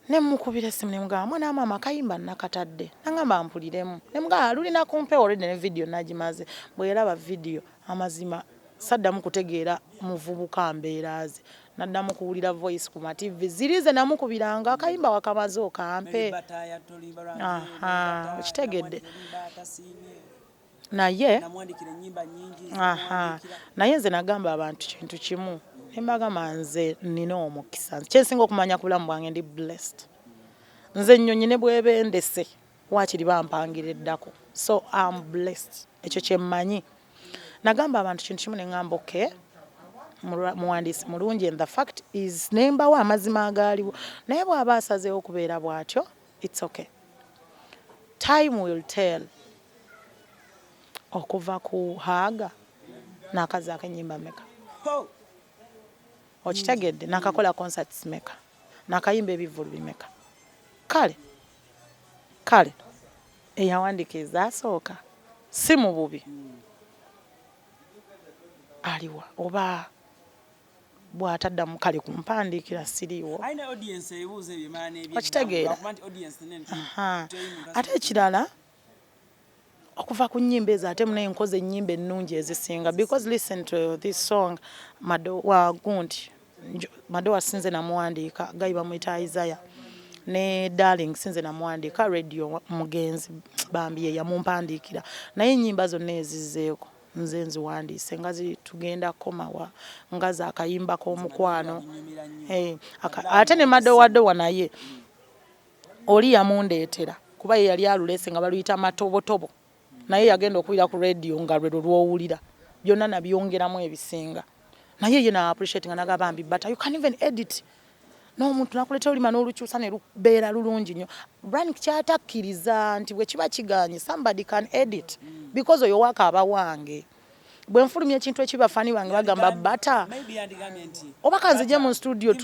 nemukubira essimu, nemugamba, "Mwana maama, akayimba nakatadde." Nagamba, "Mpuliremu." Nemugamba, "Lulina kumpe already ne video nagimaze." Bwe yalaba video, amazima saddamu kutegeera muvubuka mbeera ze, naddamu kuwulira voice ku ma TV ziri ze namukubiranga, "Akayimba wakamaze okampe?" Aha, okitegedde? Naye aha, naye nze nagamba abantu kintu kimu, nembagamba, nze nina omukisa. Kyensinga okumanya ku bulamu bwange, ndi blessed. Nze ennyonyi ne bwebendese, waakiri bampangira eddako, so am blessed. Ekyo kyemmanyi. Nagamba abantu kintu kimu, neŋŋamba, "Okay, muwandiisi mulungi," and the fact is nembawo amazima agaaliwo. Naye bw'aba asazeewo okubeera bw'atyo, it's okay, time will tell. Okuva ku haaga n'akazaako ennyimba meka? Okitegedde? Nakakola concerts meka? Nakayimba ebivvulu bimeka? Kale eyawandiika ezasooka, si mu bubi, aliwa? Oba bw'ataddamu kale kumpandiikira, siriiwo. Okitegeera? Ate ekirala, okuva ku nnyimba ezo, ate munaye nkoze ennyimba ennungi ezisinga, because listen to this song, Madowa. Gundi Madowa sinze namuwandiika, guy bamuyita Isaiah, ne Darling sinze namuwandiika, Radio mugenzi bambi ye yamumpandiikira. Naye ennyimba zonna ezizzeeko nze nziwandiise, nga tugenda komawa, nga zakayimba k'omukwano. Eh, ate ne Madowadowa naye oli yamundeetera, kuba ye yali aluleese nga baluyita Matobotobo, naye yagenda okuwulira ku radio nga lwe lwowulira byonna nabyongeramu ebisinga. Naye ye na appreciate nga nagamba, "Mbi, but you can even edit n'omuntu nakuleetera olima n'olukyusa ne lubeera lulungi nnyo." Brank kyatakkiriza nti bwe kiba kiganye, somebody can edit, because oyo waaka aba wange. Bwe nfulumya ekintu ekiba, fani bange bagamba, "Bata oba kanzije mu studio."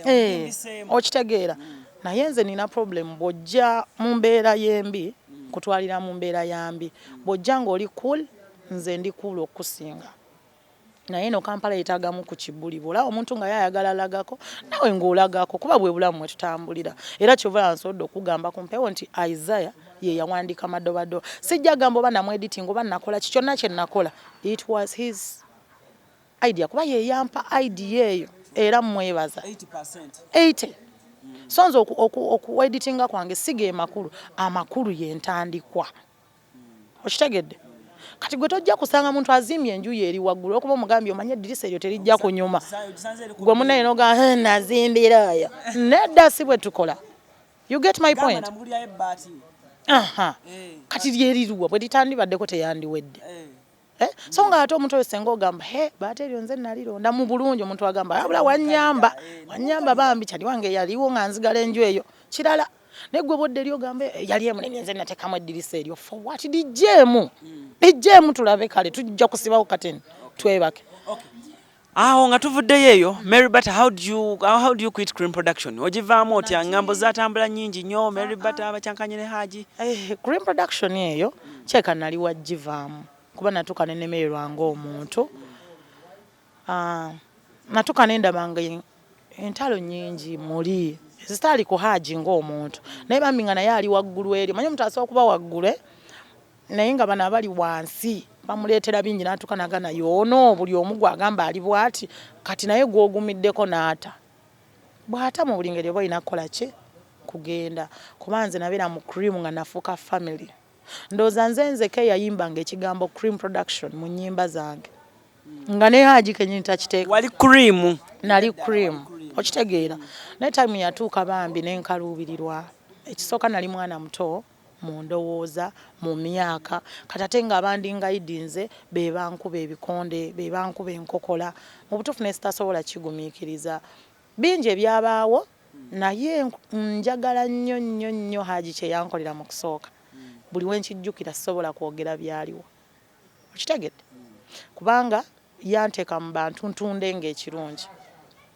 Eh, okitegeera? Naye nze nina problem, bw'ojja mu mbeera y'embi, kutwalira mu mbeera yambi. Bw'ojja ng'oli cool, nze ndi cool okusinga. Naye no Kampala yetaagamu ku kibuli, bw'olaba omuntu nga yayagala alagako, nawe ng'olagako, kuba bwe bulamu mwe tutambulira. Era kyova nsobodde okugamba ku mpewo nti Isaiah ye yawandiika Madobadoba. Sijja gamba oba namwediting oba nakola ki, kyonna kye nakola, it was his idea, kuba ye yampa idea eyo, era mwebaza 80. So nze okueditinga kwange si ge makulu, amakulu yentandikwa. Okitegedde? Kati gwe tojja kusanga muntu azimbye enju ye eri waggulu, okuba omugambye, "Omanye eddirisa eryo terijja kunyuma." Gwe munaye noga, "Nazimbira oyo." Nedda, si bwe tukola. You get my point? Aha. Kati lyeriruwa bwe litandibaddeko teyandiwedde. Eh? So nga ate omuntu oyo senga ogamba, "He, baate eryo nze nalironda mu bulungi," omuntu agamba, "Abula wanyamba, wanyamba bambi, kyali wange yaliwo nga nzigala enju eyo." Kirala, naye gwe bodde eri ogambe, "Yali emunene, nze nateekamu eddirisa eryo." For what? Lijjeemu, lijjeemu tulabe. Kale tujja kusibawo kateni twebake.
Awo nga tuvuddeyo eyo, Mary Bata, how do you quit Cream Production? Ogivaamu otya? Ngambo zatambula nnyingi nnyo, Mary Bata abakyankanye ne Haji.
Eh, Cream Production eyo kyeka nali wagivaamu kuba natuuka nenemererwa ng'omuntu. Ah, natuuka nendaba nga entalo nnyingi muli ezitaali ku Haji ng'omuntu, naye bambi nga naye ali waggulu eri. Manyi omuntu asobola okuba waggulu, eh? Naye nga bano abali wansi bamuleetera bingi, n'atuuka nagana yoono buli omu gwagamba ali bw'ati. Kati naye gw'ogumiddeko n'ata bw'ata mu buli ngeri oba olina kukola ki kugenda, kuba nze nabeera mu Cream nga nafuuka family. Ndowooza nze nzeka eyayimbanga ekigambo Cream Production mu nnyimba zange. Nga ne Haji kenyini takiteeka.
Wali cream.
Nali cream, okitegeera? Naye time yatuuka bambi nenkaluubirirwa. Ekisooka, nali mwana muto mu ndowooza, mu myaka. Kati ate nga abandingayidinze be bankuba ebikonde, be bankuba enkokola. Mu butuufu nesitasobola kigumiikiriza bingi ebyabaawo. Naye njagala nnyo nnyo nnyo Haji kye yankolera mu kusooka. Buli wenkijjukira sisobola kwogera byaliwo, okitegedde? Kubanga yanteeka mu bantu ntunde ng'ekirungi,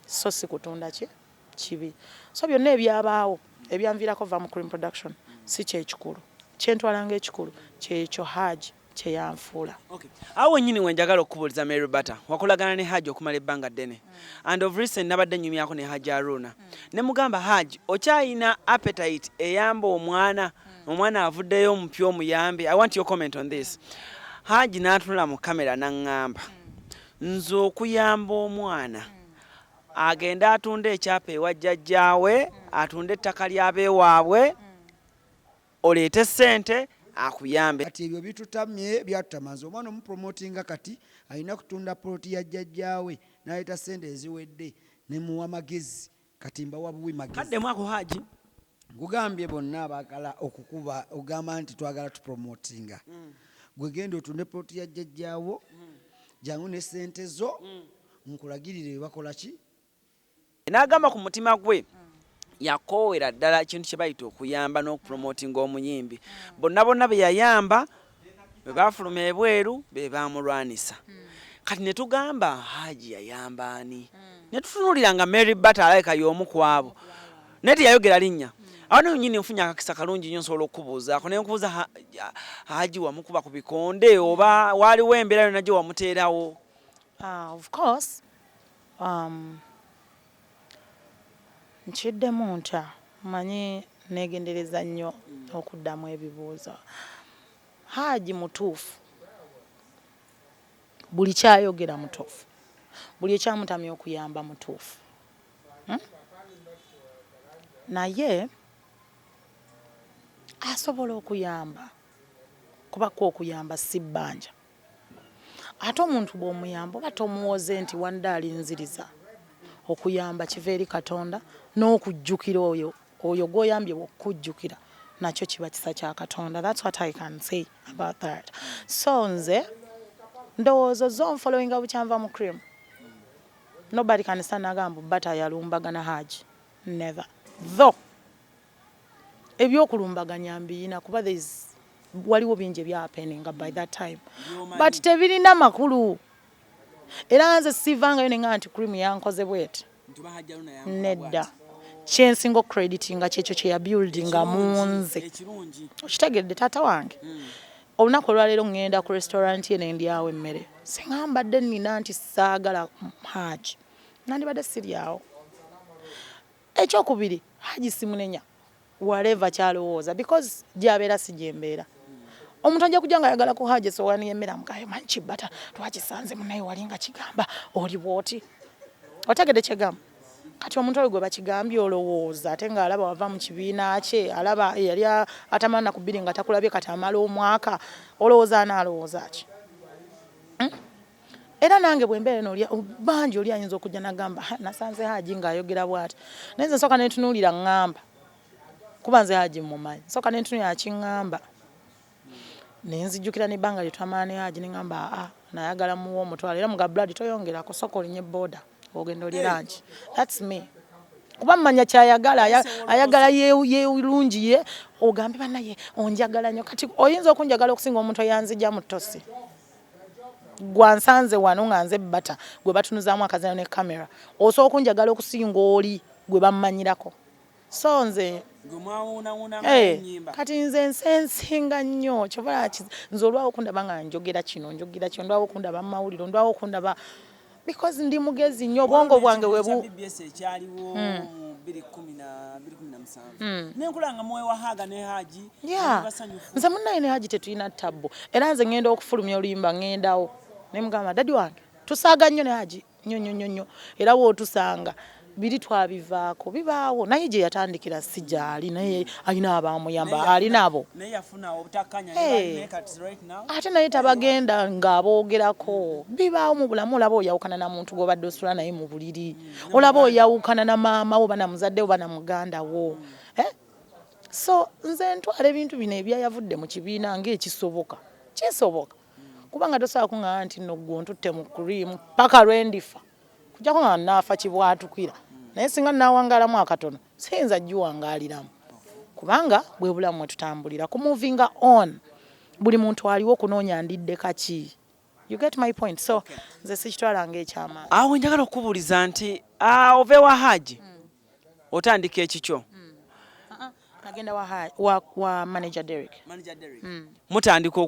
so si kutunda ki kibi. So byonna ebyabaawo ebyanviirako va mu Cream Production si kyekikulu. Kyentwala ngaekikulu kyekyo Haji kyeyanfuula.
Okay. Awo wennyini wenjagala okukubuuliza, Mary Bata, wakolagana ne Haji okumala ebbanga ddene, and of recent nabadde nyumyako ne Haji Aruna ne mugamba, "Haji, okyayina appetite eyamba omwana? Omwana avuddeyo omupya, omuyambe. I want your comment on this." Haji n'atunula mu kamera n'aŋŋamba, "Nze okuyamba omwana, agende atunda ekyapa ewa jjajjaawe, atunde ettaka ly'abeewaabwe, oleete ssente akuyambe."
Kati ebyo bitutamye, byatutama. Nze omwana omupromotinga, kati alina kutunda poloti ya jjajjaawe n'aleeta ssente eziwedde nemuwa magezi. Kati mbawa buwi magezi.
Kaddemu ako, Haji.
Nkugambye, bonna abaagala okukuba ogamba nti twagala tupromotinga, gwe genda otunde poloti ya jjajjaawo, jangu ne ssente zo nkulagirire bwe bakola ki.
N'agamba ku mutima gwe yakoowera ddala ekintu kye bayita okuyamba n'okupromotinga omuyimbi. Bonna bonna be yayamba bwe baafuluma ebweru be baamulwanisa. Kati ne tugamba, Haji yayamba ani? Ne tutunuulira nga Mary Bata alabika y'omu ku abo, naye teyayogera linnya. Awo naye nyini nfunye akakisa kalungi nnyo, nsobola okukubuuzaako. Naye nkubuuza, Haji wamukuba ku bikonde oba waaliwo embeera yonna gye wamuteerawo?
Of course, nkiddemu ntya? Manyi neegendereza nnyo okuddamu ebibuuzo. Haji mutuufu, buli kyayogera mutuufu, buli ekyamutamya okuyamba mutuufu, Naye asobola okuyamba, kuba kwo okuyamba si bbanja. Ate omuntu bw'omuyamba oba tomuwoze nti wandde alinziriza. Okuyamba kiva eri Katonda, n'okujjukira oyo oyo gw'oyambye okukujjukira nakyo kiba kisa kya Katonda. That's what I can say about that. So nze ndowooza ozze onfollowinga bukyanva mu Cream, nobody can stand nagamba Bata yalumbagana Haji. Never. Though ebyokulumbaganya mbiyina, kuba there is waliwo bingi ebyahappeninga by that time, but tebirina makulu. Era nze sivangayo nenga nti Cream yankoze bweti. Nedda. Kyensinga okucreditinga kyekyo kyeyabuildinga mu nze, okitegedde, taata wange? Olunaku olwaleero ŋŋenda ku restaurant ye nendyawo emmere. Singa mbadde nina nti saagala Haji, nandibadde siryawo. Ekyokubiri, Haji simunenya whatever kyalowooza, because gyabeera si gyembeera. Omuntu ajja kujja nga ayagala ku Haji esowaani y'emmere, amugayo, "Manyi kibata twakisanze munaye wali nga kigamba oli bwoti." Otegedde kyegamba? Kati omuntu oyo gwe bakigambye, olowooza ate ng'alaba wava mu kibiina kye, alaba yali atamala naku 2 nga takulabye, kati amala omwaka, olowooza anaalowooza ki? Era nange bwe mbeera eno, bangi oli ayinza okujja nagamba, "Nasanze Haji ng'ayogera bw'ati." Naye nze nsooka nentunuulira ŋŋamba, kuba nze Haji mmumanyi. Nsooka nentunuulira akiŋŋamba, nenzijjukira n'ebbanga lye twamala ne Haji, neŋŋamba, "Aa, nayagala muwa omutwalo." Era muga, "Blood, toyongerako, sooka olinye boda ogenda olye lunch." That's me, kuba mmanya kyayagala. Ayagala yeerungi ye ogambe, "Bannaye onjagala nnyo." Kati oyinza okunjagala okusinga omuntu eyanzija mu ttosi, gwansanze wano nga nze Bata gwe batunuzaamu akazanyo ne kamera. Osobola okunjagala okusinga oli gwe bammanyirako. So nze kati nze nsensinga nnyo. Kyova nze olwawo okundaba nga njogera kino, njogera kino, ndwawo okundaba mu mawulire, ndwawo okundaba, because ndi mugezi nnyo, obwongo bwange webu
BBS ekyaliwo mu 2017, nenkola nga muwewa haga ne Haji.
Basanyufu. Nze munnaye ne Haji tetulina tabbu. Era nze ŋŋenda okufulumya oluyimba, ŋŋendawo ne mugamba, "Daddy wange." Tusaaga nnyo ne Haji, nnyo nnyo nnyo nnyo. Era wootusanga Biri twabivaako, bibaawo, naye gye yatandikira si gyali, naye alina abamuyamba, alina abo. Ate naye tabagenda ng'aboogerako. Bibaawo mu bulamu, olaba oyawukana na muntu gw'obadde osula naye mu buliri, olaba oyawukana na maama wo oba na muzadde wo oba na muganda wo. Eh? So nze ntwala ebintu bino ebyayavudde mu kibiina ng'ekisoboka, kisoboka, kubanga tosobola kuŋŋamba nti nno ggwe ontutte mu cream paka lwendifa, kujjako nga naafa kibwatukira. Naye singa naawangalamu akatono, siyinza giwangaaliramu, kubanga bwe bulamu mwe tutambulira ku movinga on. Buli muntu aliwo okunoonya ndidde kaki. You get my point? So nze sikitwala ng'ekyamaanyi.
Awo njagala okubuuliza nti ova ewa Haji, otandika ekikyo.
Nagenda wa manager Derek.
Mutandika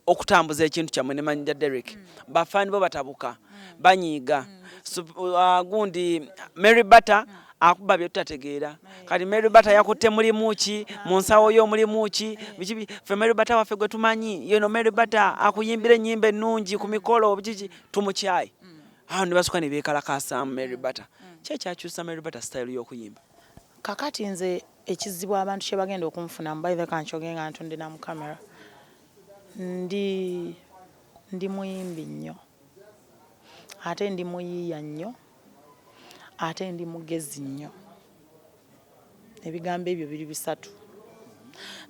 okutambuza ekintu kyammwe ne manager Derek. Bafaani bo batabuka, banyiiga. So, gundi Mary Bata akuba bye tutategeera. Kati Mary Bata yakutte mulimu ki mu nsawo yo, mulimu ki, biki ffe Mary Bata waffe gwe tumanyi yeno Mary Bata akuyimbira ennyimba ennungi ku mikolo, biki, tumukyayi awo ne basooka ne beekalakaasaamu Mary Bata. Ki ekyakyusa Mary Bata style y'okuyimba?
Kakati nze ekizibu abantu kye bagenda okunfunamu, by the kankyoge nga ntunde na mu kamera, ndi muyimbi nnyo, ate ndi muyiiya nnyo, ate ndi mugezi nnyo. Ebigambo ebyo biri bisatu.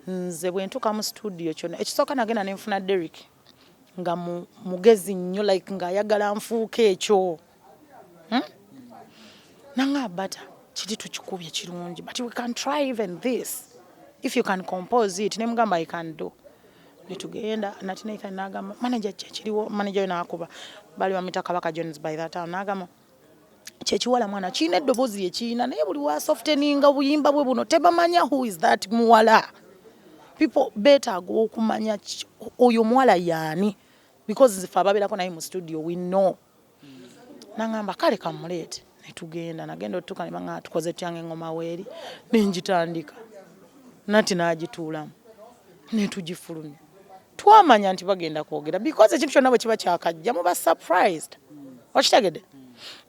Nze bwe ntuuka mu studio, kyonna ekisooka nagenda ne nfuna Derrick nga mugezi nnyo, like ng'ayagala nfuuke ekyo, Nanga bata kiri tukikubye kirungi, but we can try even this if you can compose it. Nemugamba, "I can do." Netugenda nati Nathan nagamba manager kyekiriwo, manager we nakuba bali bamwita Kabaka Jones by that time, nagamba kyekiwala mwana kirina eddoboozi lyekirina, naye buli wasofteninga obuyimba bwe buno tebamanya who is that muwala. People beetaaga okumanya oyo omuwala yaani, because ffe ababeerako naye mu studio we know. Nangamba kale kamuleete, netugenda. Nagenda otutuuka ne baŋŋamba tukoze tutya ng'engoma weeri, nengitandika nati n'agituulamu netugifulumya. Twamanya nti bagenda kwogera because ekintu kyonna bwe kiba kyakajja muba surprised, okitegedde?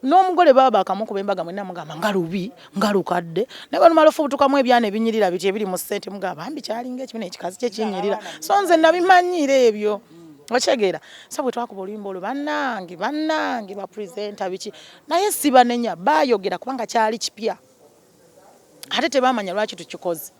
N'omugole baba bakamukuba embaga, mwenna mugamba nga lubi nga lukadde, naye balumala ofubutukamu ebyana ebinyirira biti ebiri mu ssente, mugamba bambi kyalinga ekibi ekikazi kye kinyirira. So nze nabimanyiira ebyo, okitegeera? So bwe twakuba oluyimba olwo, bannange, bannange bapresenta biki, naye sibanenya, bayogera kubanga kyali kipya ate tebamanya lwaki tukikoze.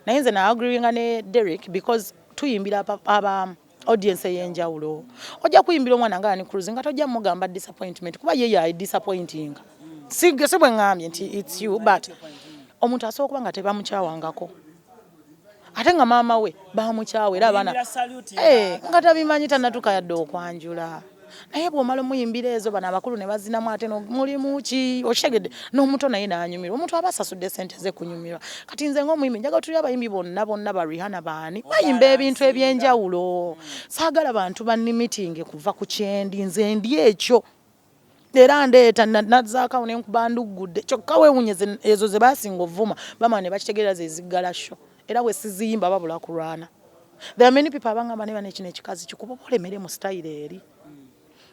Naye nze naagreeinga ne Derrick because tuyimbira aba audience ey'enjawulo. Ojja kuyimbira omwana nga Annie Cruz nga tojja mugamba disappointment, kuba ye yayi disappointinga. Si bwe ŋŋambye nti it's you, but omuntu asobola okuba nga tebamukyawangako ate nga maama we bamukyawa era abaana nga tabimanyi, tanatuka yadde okwanjula. Naye bw'omala omuyimbira ezo, bano abakulu ne bazinamu ate mulimu ki, okitegedde? N'omuto naye n'anyumirwa. Omuntu aba asasudde sente ze kunyumirwa. Kati nze ng'omuyimbi njagala tuli abayimbi bonna bonna, ba Rihanna, baani, bayimba ebintu ebyenjawulo. Saagala bantu banimitinge kuva ku kyendi. Nze ndi ekyo era ndeeta nazzaakawo nenkuba nduggudde. Kyokka weewunye ezo ze baasinga ovuma bamala ne bakitegeera ze ziggala show, era bwe siziyimba babula kulwana. There are many people abangamba ne bano ekino ekikazi kikuba oba olemere mu style eri,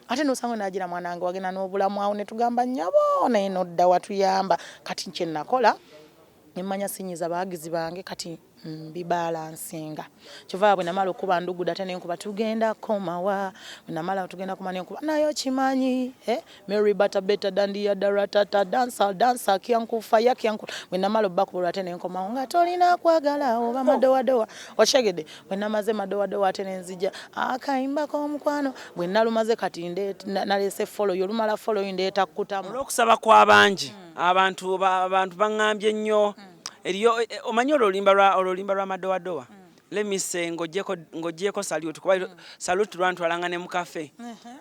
ate nosanga nagira mwana wange wagenda n'obulamu awo ne tugamba nnyabo naye nodda watuyamba. Kati kye nakola nemmanya sinyiza bawagizi bange, kati mbibalansinga. Kyova bwe namala okuba ndugudo ate nenkuba tugenda komawa, bwe namala tugenda koma nenkuba nayo kimanyi, eh? Mary Bata better than the other ratata dancer dancer kyankufa ya kyanku. Bwe namala obbakuba ate nenkomawo nga tolina kwagala oba madowadowa, okitegedde? Bwe namaze madowadowa ate nenzija akayimba k'omukwano. Bwe nalumaze kati naleese follow, olumala follow ndeeta kutamu.
Olw'okusaba kw'abangi, abantu baŋŋambye nnyo eriyo omanyi olwo oluyimba lwa madowadowa. Let me say ng'ogyeko salute, kuba salute lwantwalanga ne mu cafe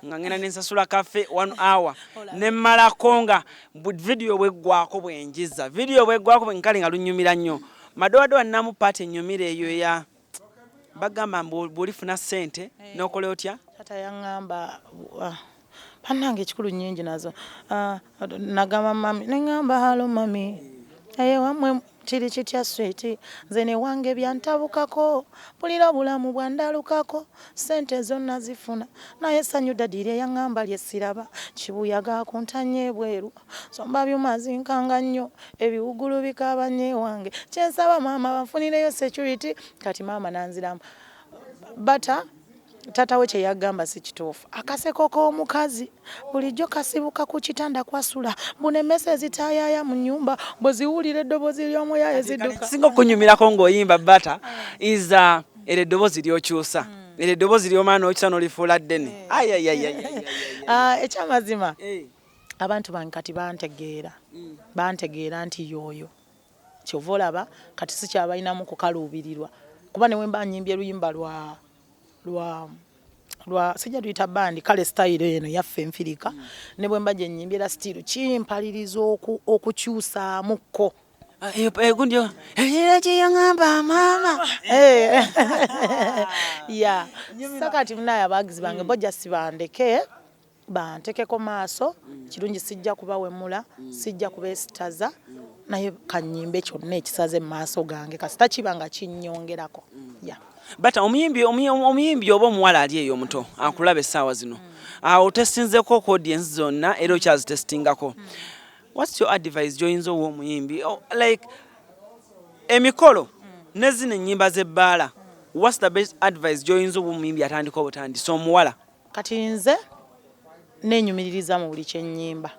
nga ngenda nensasula cafe one hour nemmalako nga video bweggwako bwenjiza video bweggwako bwenkale nga lunyumira nnyo. Madowadowa nnamu part ennyumira eyo eya bagamba mbu bw'olifuna ssente n'okola otya?
Tata yaŋŋamba, ah, bannange ekikulu nnyingi nazo. Ah, nagamba mami neŋŋamba, "Hello mami, eye wamwe." Kiri kitya sweetie, nze newange byantabukako, mpulira obulamu bwandalukako, ssente zo nazifuna naye essanyu daddy lye yaŋŋamba lye siraba, kibuyaga akuntanya ebweru, nsomba byuma zinkanga nnyo, ebiwugulu bikaaba nnyo ewange, kye nsaba maama banfunireyo security. Kati maama nanziramu bata taata we kye yagamba si kituufu. Akaseko k'omukazi bulijjo kasibuka ku kitanda kwasula, buno emmese ezitaayaaya mu nnyumba bwe ziwulira eddoboozi ly'omuyaaye zidduka.
Singa okunyumirako ng'oyimba bata is eryo eddoboozi ly'okyusa, eryo eddoboozi ly'omala n'okyusa n'olifuula ddene.
Ah, ekyamazima abantu bange kati bantegeera, bantegeera nti y'oyo. Kyova olaba kati sikyabalinamu kukaluubirirwa, kuba ne wemba nyimbye luyimba lwa lwa lwa sijja tuyita bandi, kale style eno yaffe enfirika, ne bwe mba gye nnyimbye era still kimpaliriza okukyusaamuko.
Egundi era kyeyaŋŋamba maama.
Ya, so kati munaye abawagizi bange bo just bandeke, bantekeko maaso kirungi, sijja kubawemula, sijja kubeesitaza, naye kanyimbe kyonna ekisaze mu maaso gange kasita kiba nga kinnyongerako ya.
Bata omuyimbi oba omuwala ali eyo omuto akulaba essaawa zino, awo otesinzeko ku audience zonna era okyazitestingako, what's your advice gy'oyinza owa omuyimbi? Oh, like emikolo ne zino ennyimba z'ebbaala, what's the best advice gy'oyinza owa omuyimbi atandika obutandisi omuwala?
Kati nze neenyumiririza mu buli kyennyimba,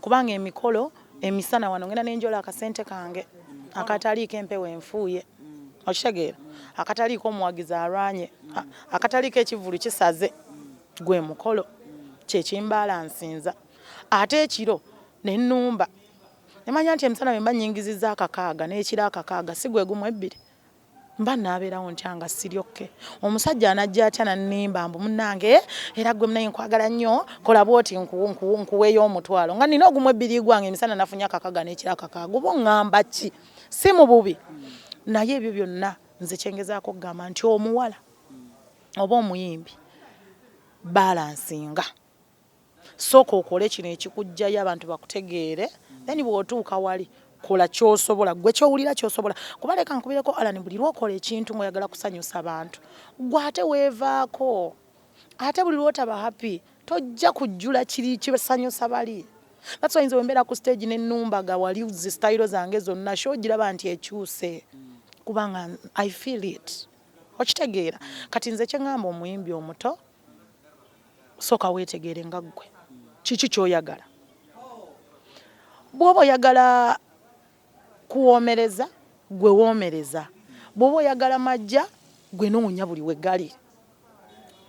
kubanga emikolo emisana wano ngenda nenjola akasente kange akataliiko empewo enfuuye, okitegeera, akataliiko omuwagizi alwanye, akataliiko ekivvulu kisaze, gwe mukolo kyekimbalansinza. Ate ekiro nenumba nemanya nti emisana bwe mba nnyingizizza akakaaga n'ekiro akakaaga si gwe gumu ebbiri, mba naabeerawo ntya nga siryokke? Omusajja anajja atya nannimba mbu munnange era gwe munaye nkwagala nnyo, kola bwoti nkuweeyo omutwalo, nga nina ogumu ebbiri gwange emisana nafunye akakaaga n'ekiro akakaaga, oba oŋŋamba ki? Si mu bubi, naye ebyo byonna nze kyengezaako okugamba nti omuwala oba omuyimbi balansinga, sooka okole kino ekikuggyayo abantu bakutegeere, then bw'otuuka wali kola kyosobola gwe kyowulira kyosobola. Kuba leka nkubireko Alan, buli lwokola ekintu ng'oyagala kusanyusa bantu, gwe ate weevaako, ate buli lwotaba happy tojja kujjula kiri kisanyusa bali. That's why nze wembeera ku stage nenumbaga wali zi style zange zonna, show giraba nti ekyuse, kubanga I feel it, okitegeera. Kati nze kyeŋŋamba omuyimbi omuto, sooka weetegeere nga ggwe kiki ky'oyagala. Bw'oba oyagala kuwoomereza, gwe woomereza. Bw'oba oyagala majja, gwe noonya buli we gali,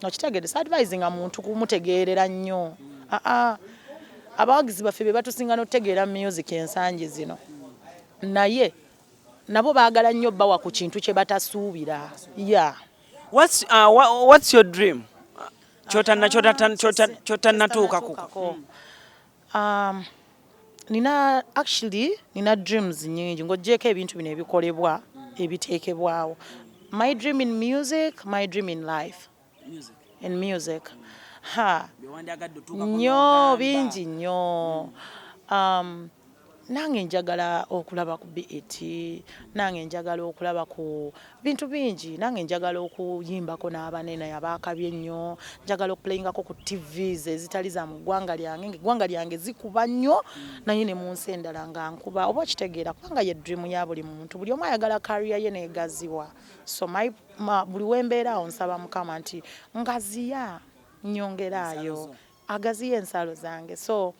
okitegeere. Saadvisinga muntu kumutegeerera nnyo. Aa, abawagizi baffe be batusinga n'okutegeera music ensangi zino, naye nabo baagala nnyo bawa ku kintu kye batasuubira ya.
What's your dream kyotannatuukako?
Nina, actually nina dreams nyingi ng'oggyeeko ebintu bino ebikolebwa ebiteekebwawo. My dream in music, my dream in life, in music, ha, nnyo bingi nnyo. Nange njagala okulaba ku BET, nange njagala okulaba ku bintu bingi, nange njagala okuyimbako n'abanene abaakabye ennyo, njagala okuplayingako ku TVs ezitali za mu ggwanga lyange, ng'eggwanga lyange zikuba nnyo naye ne mu nsi endala nga nkuba, oba okitegeera, kubanga ye dream ya buli muntu. Buli omu ayagala career ye neegaziwa. So buli wembeera awo nsaba Mukama nti ngaziya nyongeraayo, agaziya ensalo zange. So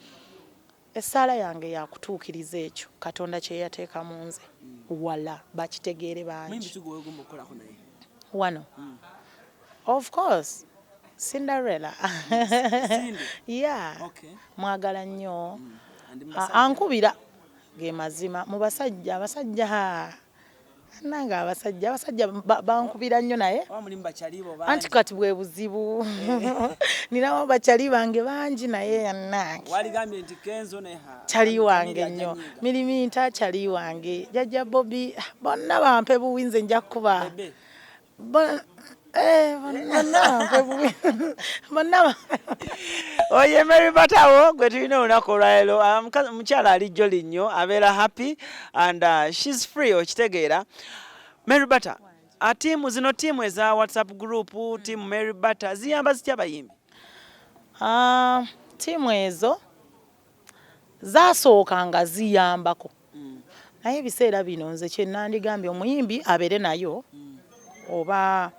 essaala yange yakutuukiriza ekyo Katonda kye yateeka mu nze, wala bakitegeere bangi wano. Of course Cinderella, yeah, mwagala nnyo. Ankubira ge mazima. Mu basajja, abasajja nange abasajja bankubira nnyo, naye anti kati bwe buzibu, ninawo bakyali bange bangi, naye nange kyali wange nnyo Miriminta, kyali wange Jajja Bobi, bonna bampe buwi, nze nja kuba. Eh, bonna bampe bubi. Bonna.
Oye Mary Batawo gwe tulina olunaku olwaleero. Ah, mukyala ali jolly nnyo, abeera happy and she's free, okitegeera. Mary Bata, tiimu zino, tiimu eza WhatsApp group, tiimu Mary Bata, ziyamba zitya abayimbi?
Ah, tiimu ezo zasooka nga ziyambako, naye ebiseera bino nze kye nandigambye, omuyimbi abeere nayo oba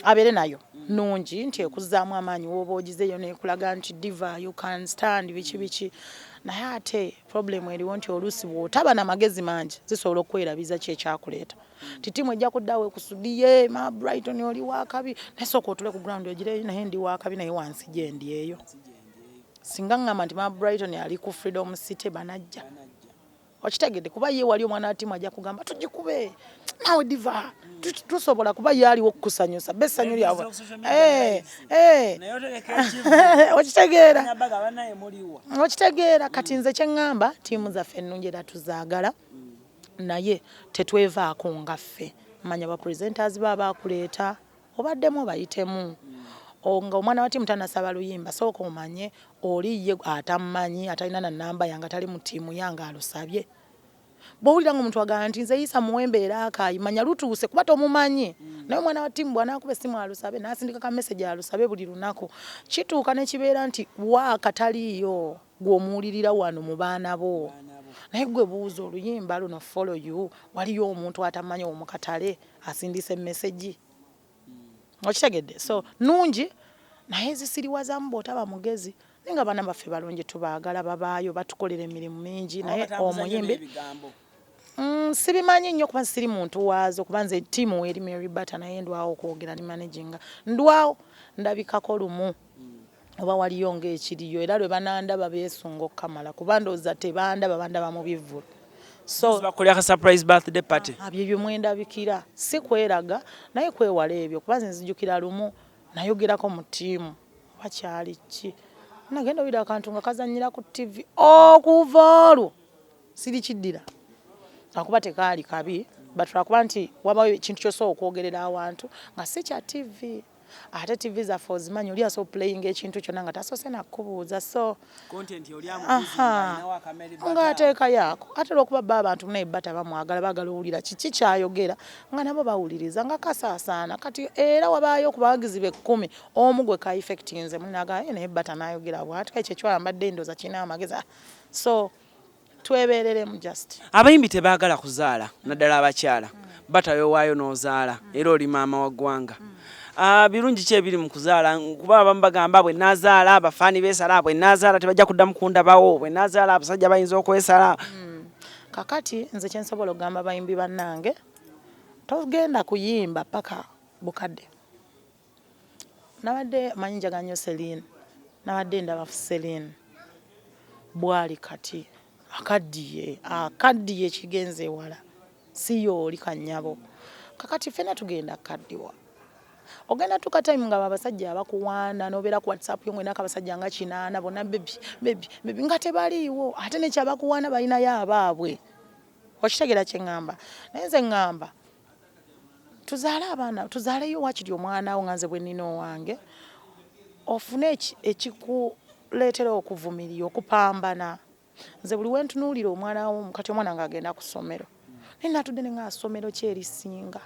abeere nayo nungi nti ekuzzaamu amaanyi, wooba ogizeeyo nekulaga nti diva, you can stand, biki biki. Naye ate problem eriwo nti oluusi bw'otaba na magezi mangi, zisobola okwerabiza ki ekyakuleeta, ti tiimu ejja kuddawo ekusudiye ma Brighton oli wakabi, naye sooka otule ku ground ogireyo, naye ndi wakabi, naye wansi gye ndi eyo. Singa ŋŋamba nti ma Brighton ali ku Freedom City, banajja, okitegedde? Kuba ye wali omwana wa tiimu ajja kugamba tugikube naawe diva, tusobola, kuba ye aliwo okukusanyusa be essanyu lyabwe. Eh, eh. Okitegeera, okitegeera? Kati nze kyeŋŋamba, tiimu zaffe ennungi era tuzaagala, naye tetwevaako nga ffe. Manya ba presenters baba bakuleeta, obaddemu obayitemu. Nga omwana wa tiimu tanasaba luyimba, sooka omanye oli ye atammanyi, atalina na namba yange, atali mu tiimu yange, alusabye. Bw'owulira nga omuntu agamba nti nze Yisa Muwembe era akaayi, manya lutuuse, kuba tomumanyi. Naye omwana wa ttiimu bw'anaakuba essimu alusabe, n'asindika ka message alusabe buli lunaku, kituuka ne kibeera nti waaka taliiyo gw'omuwulirira wano mu baana bo. Naye gwe buuza oluyimba luno, follow you, waliyo omuntu atamanyi omu katale asindise message, okitegedde? So nungi, naye zisiriwazaamu bw'otaba mugezi. Naye nga baana baffe balungi, tubaagala, babaayo batukolera emirimu mingi, naye omuyimbi sibimanyi nnyo kuba siri muntu waazo, kuba nze ttiimu eri Mary Bata, naye ndwawo okwogera ni managinga, ndwawo ndabikako lumu oba waliyo ng'ekiriyo, era lwe banandaba beesunga okukamala, kuba ndowooza tebandaba, bandaba mu bivvulu. So
bakolera ka surprise birthday party.
Ah, byebyo mwendabikira, si kweraga, naye kwewala ebyo, kuba nze nzijukira lumu nayogerako mu ttiimu oba kyali ki, nagenda owulira akantu nga kazannyira ku TV. Okuva olwo sirikiddira, akuba tekaali kabi, but lwakuba nti wabayo ekintu kyosobola okwogerera awantu nga si kya TV. Ate TV zaffe ozimanyi, oli asobola playinga ekintu kyonna nga tasoose nakubuuza. So ng'ateekayo ako, ate olwokuba ba abantu naye bata bamwagala, baagala owulira kiki kyayogera, nga nabo bawuliriza nga kasaasaana. Kati era wabaayo ku bawagizi bekkumi omu gwe ka effectinze mulinaga naye bata n'ayogera bwati, ekyo ekiwala mbadde ndooza kirina amagezi. Ah, so twebereremu just.
Abayimbi tebaagala kuzaala, naddala abakyala. Batayowaayo n'ozaala, era oli maama wa ggwanga. Ah, birungi ki ebiri mu kuzaala? Kuba abamu bagamba bwe naazaala abafaani beesala, bwe naazaala tebajja kuddamu kundabawo, bwe naazaala abasajja bayinza okwesala.
Kakati nze kyensobola okugamba abayimbi bannange, togenda kuyimba paka bukadde. Nabadde manyi njaga nnyo Celine, nabadde ndaba Celine bwali kati akaddiye, akaddiye kigenze ewala, si yooli kannyabo. Kakati ffenna tugenda kukaddiwa, ogenda tuka time nga abasajja abakuwaana nobeera ku WhatsApp yo ng'olinako abasajja nga 8, bonna baby, baby, baby, nga tebaliiwo, ate nekyabakuwaana balinayo abaabwe. Okitegeera kye ŋŋamba? Naye nze ŋŋamba tuzaale abaana, tuzaaleyo wakiri omwana wo nga nze bwe nnina owange, ofune ekikuleetera okuvumirira, okupambana. Nze buli wentunuulira omwana wo, kati omwana ng'agenda ku ssomero, naye natudde ne ŋŋamba ssomero ki erisinga,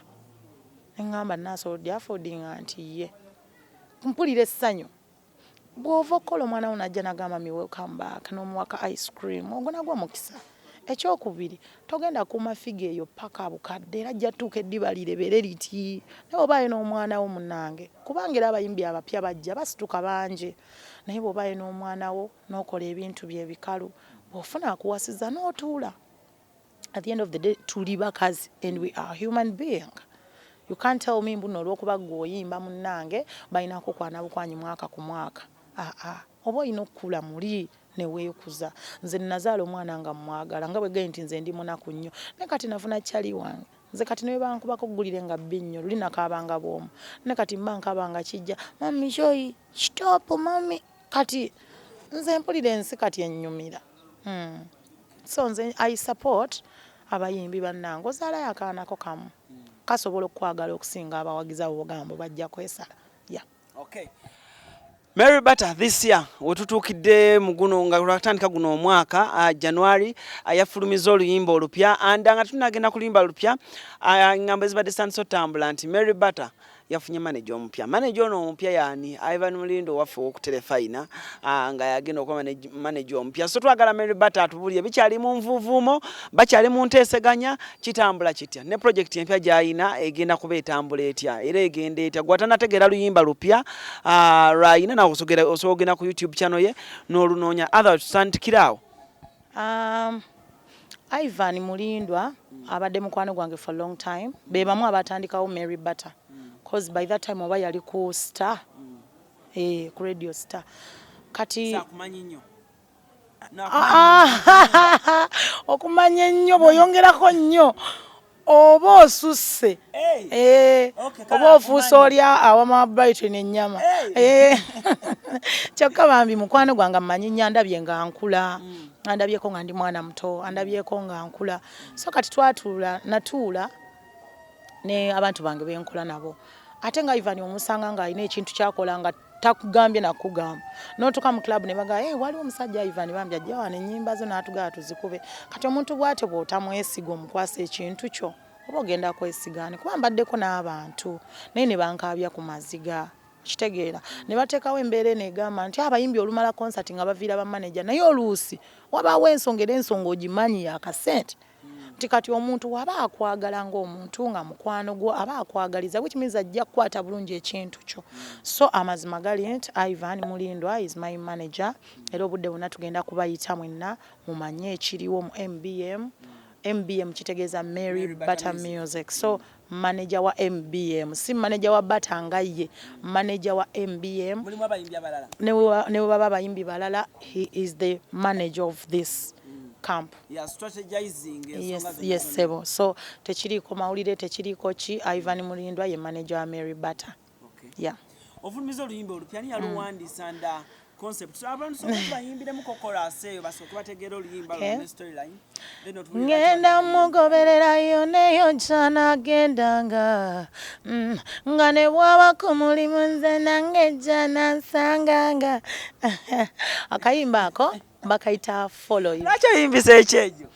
ne ŋŋamba naasobola affordinga nti ye mpulira essanyu. Bw'ova okukola, omwana wo najja nagamba mi welcome back, n'omuwaka ice cream, ogwo nagwo mukisa. Ekyokubiri, togenda kuuma figure eyo paka bukadde, era ajja tuuka eddiba lirebere liti. Naye obaayo n'omwana wo munnange, kubanga era abayimbi abapya bajja basituka bangi, naye bw'obaayo n'omwana wo n'okola ebintu bye ebikalu, bw'ofuna akuwasiza n'otuula, at the end of the day tuli bakazi and we are human being. You can't tell me mbu olw'okuba ggwe oyimba munnange balina kukwana bukwanyi mwaka ku mwaka. Aa, oba olina okukula muli ne weekuza. Nze nazaala omwana nga mmwagala, nga bwe gaye nti nze ndi munaku nnyo, naye kati nafuna kyali wange. Nze kati ne bankubako ggulire nga bbi nnyo, luli nakaabanga bw'omu, ne kati mba nkaaba nga kijja, mummy joy, stop mummy. Kati nze mpulira ensi kati ennyumira. So nze I support abayimbi bannange, ozaalayo akaanako kamu. Kasobola okukwagala okusinga abawagizi abo bogamba bajja kwesala, yeah.
Okay. Mary Bata, this year wetutuukidde mu guno nga lwatandika guno omwaka, January, yafulumiza oluyimba olupya, and nga tunagenda ku luyimba lupya, ngamba ezibadde zitandise otambula nti Mary Bata yafunye manager omupya. Manager ono omupya yaani? Ivan Mulindo waffe ow'okuterefayina, nga yagenda okuba manager omupya. So twagala Mary Bata atubulire, bikyali mu nvuuvuumo, bakyali mu nteeseganya, kitambula kitya ne project empya gy'ayina, egenda kuba etambula etya era egenda etya? Gwe atanategeera luyimba lupya lwayina, nawe osobola ogenda ku YouTube channel ye n'olunoonya. Otherwise tutandikire awo.
Ivan Mulindwa abadde mukwano gwange for long time. Be bamu abatandikawo Mary Butter, cause by that time oba yali ku Star, ku Radio Star. Kati
Saakumanyi nnyo.
Ah, okumanya ennyo, bw'oyongerako nnyo oba osusse. Oba ofuuse olya awama Brighton ennyama. Kyokka bambi mukwano gwange mmanyi nnyo, andabye nga nkula, andabyeko nga ndi mwana muto, andabyeko nga nkula. So kati twatuula, natuula ne abantu bange benkola nabo, ate nga Ivan omusanga ng'alina ekintu kyakola nga takugambye nakugamba, n'otuuka mu club ne bagamba, "Hey, waliwo omusajja Ivan bambi ajja wano, ennyimba zo n'atugamba tuzikube." Kati omuntu bw'atyo bw'otamwesiga omukwasa ekintu kyo, oba ogenda kwesigaani? Kuba mbaddeko n'abantu naye ne bankaabya ku maziga, kitegeera, ne bateekawo embeera eno egamba nti abayimbi olumala concert nga baviira bamaneja, naye oluusi wabaawo ensonga, era ensonga ogimanyi yakasente, nti kati omuntu waba akwagala ng'omuntu nga mukwano gwo, aba akwagaliza, which means ajja kukwata bulungi ekintu kyo. So amazima gali nti Ivan Mulindwa is my manager, era obudde bwonna tugenda kubayita mwenna mumanye ekiriwo mu MBM. MBM kitegeeza Mary Butter Music. So manager wa MBM, si manager wa Butter nga ye manager wa MBM.
Mulimu abayimbi abalala?
Ne bwe baba abayimbi balala, he is the manager of this camp.
Ya strategizing.
Yes, yes sebo. So tekiriiko mawulire, tekiriiko ki. Ivan Mulindwa ye manager wa Mary Butter.
Okay.
Yeah.
Ofulumiza oluyimba olupya, ani yaluwandiisa nda concept? So abantu soka bayimbiremu kokolasi eyo basooke bategeere oluyimba lwo ne storyline, then otubulire.
Ngenda mugobererayo neyo gyanagendanga, nga ne bwaba ku mulimu nze nange gyanansanganga. Akayimba ako bakayita "Follow You".
Lwaki oyimbisa ekyegyo?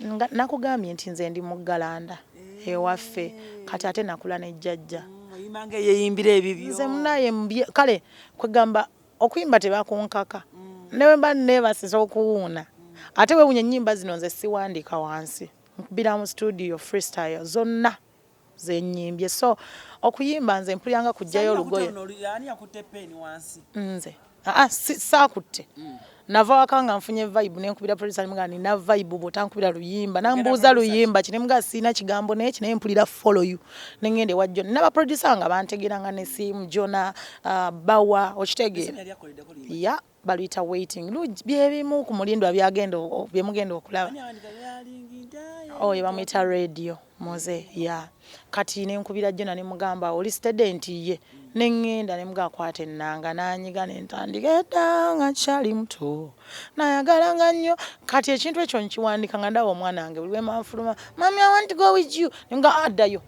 Nga nakugambye nti nze ndi muggalanda ewaffe, kati ate nakula ne jjajja.
Oyimba nga eyeyimbira ebibyo.
Nze munaye kale kwegamba okuyimba tebakunkaka, newe mba neebasiza okuwuuna. Ate wewunya, ennyimba zino nze siwandiika wansi, nkubira mu studio freestyle zonna zenyimbye. So okuyimba nze mpulira nga kujjayo olugoye.
Ani yakutte peeni wansi?
Nze aa saakutte. Nava waka nga nfunye vibe, nenkubira producer, nemugamba nina vibe, bw'otankubira luyimba. Nambuuza luyimba ki, nemugamba siina kigambo naye kinaye mpulira "Follow You". Nengenda ewa Jona naba producer nga bantegeera, nga nesiimu Jona, bawa okitegeera.
Yali akoleddeko luyimba?
Ya, baluyita "Waiting". Byebimu ku Mulindwa byagenda byemugenda okulaba.
Ani awandika lyalingi?
Oyo bamuyita Radio Moze. Ya, kati nenkubira Jona nemugamba oli steady nti ye, neŋŋenda nemugamba kwata ennanga, nanyiga nentandika edda nga kyali muto nayagalanga nnyo. Kati ekintu ekyo nkiwandika nga ndaba omwana wange buli lwemanfuluma, "Mummy, I want to go with you." Nga addayo,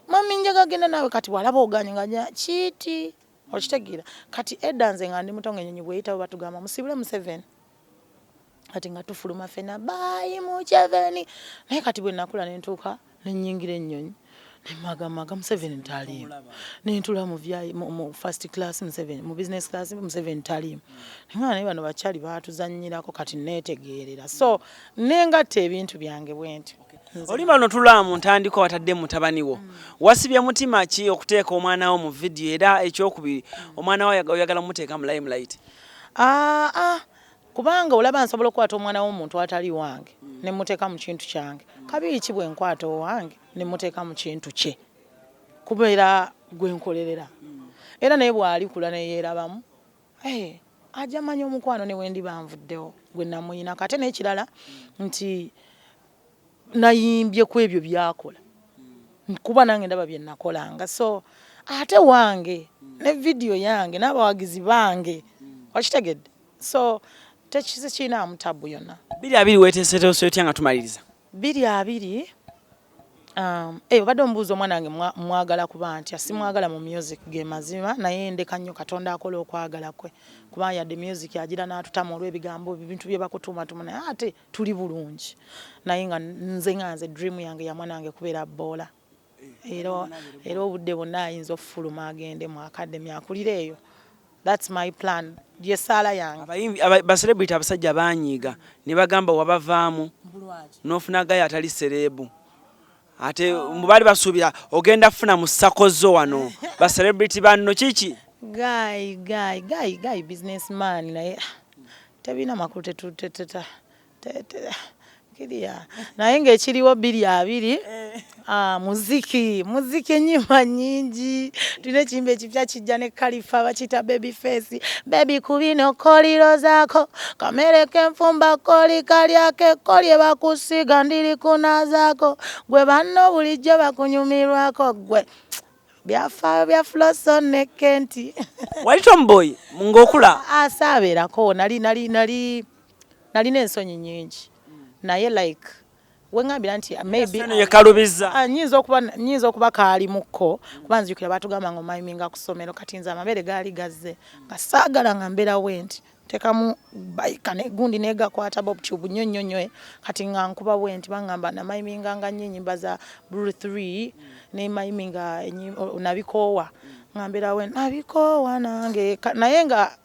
"Mummy, njaga genda naawe." Kati bwalaba oganye nga nya kiiti, okitegeera. Kati edda nze nga ndi muto, nga ennyonyi bweyitawo batugamba musibule Museveni, kati nga tufuluma ffenna, "Bye Museveni." Naye kati bwe nakula nentuuka nenyingira ennyonyi nemagamaga, Museveni taliimu. Nentula mu VI, mu first class Museveni, mu business class Museveni taliimu. Nga naye bano bakyali batuzannyirako, kati neetegeerera, so nengatta ebintu byange bwe ntyo.
Oluyimba luno tulaba mu ntandikwa watadde mutabani wo. Wasibye mutima ki okuteeka omwana wo mu vidiyo? Era ekyokubiri, omwana wo oyagala mumuteeka mu limelight?
Ah, ah, kubanga olaba nsobola okukwata omwana w'omuntu atali wange ne muteeka mu kintu kyange. Kabiri ki bwe nkwata owange ne muteeka mu kintu kye, kubeera gwe nkolerera, era naye bw'alikula neyeerabamu, hey, ajja manya omukwano ne wendiba nvuddewo gwe namuyinako. Ate n'ekirala nti nayimbye ku ebyo byakola, kuba nange ndaba bye nakolanga. So ate wange ne vidiyo yange n'abawagizi bange, okitegedde? So tekirinaamu tabu yonna.
2020 weeteeseteese otya nga tumaliriza?
2020. Obadde omubuuza omwana wange mwagala kuba ntya? Simwagala mu music, ge mazima, naye ndeka nnyo Katonda akola okwagala kwe, kuba yadde music agira n'atutama olw'ebigambo, ebintu bye bakutuumatuma, naye ate tuli bulungi. Naye nga nze dream yange ya mwana wange kubeera baller, era obudde bwonna ayinza okufuluma agende mu academy akulire eyo. That's my plan, yessaala yange.
Abayimbi ba celebrity abasajja banyiiga ne bagamba wabavaamu n'ofuna guy atali celeb, ate mu baali basuubira ogenda kufuna mu sako zo wano ba celebrity banno. Kiki?
Guy businessman, naye tebirina makulu, kiriya, naye ng'ekiriwo 2020, muziki ennyimba nnyingi. Tulina ekiyimba ekipya kijja ne Kalifa, bakiyita Baby Face. Baby, ku bino kolirozaako kamere kenfumba, koli kalyako ekkolye bakusiga, ndiri kunaazaako gwe banno bulijjo bakunyumirwako gwe byafaayo bya Floso ne Kenti.
Wali tomboy ng'okula?
Asaabeerako, nali nalina ensonyi nnyingi, naye like weŋŋambira nti maybe
Eno yekalubiza.
Ah, nyinza okuba kaalimukko, kuba nzijukira batugamba nga omayiminga ku ssomero. Kati nze amabeere gaali gazze nga saagala nga mbeera bwe nti ntekamu bayika negundi negakwata bob tube nnyo nnyo nnyo. Kati nga nkuba bwe nti baŋŋamba namayiminganga nnyo ennyimba za Blue 3 nemayiminga nabikoowa, nga mbeera bwe nabikoowa nange. Naye nga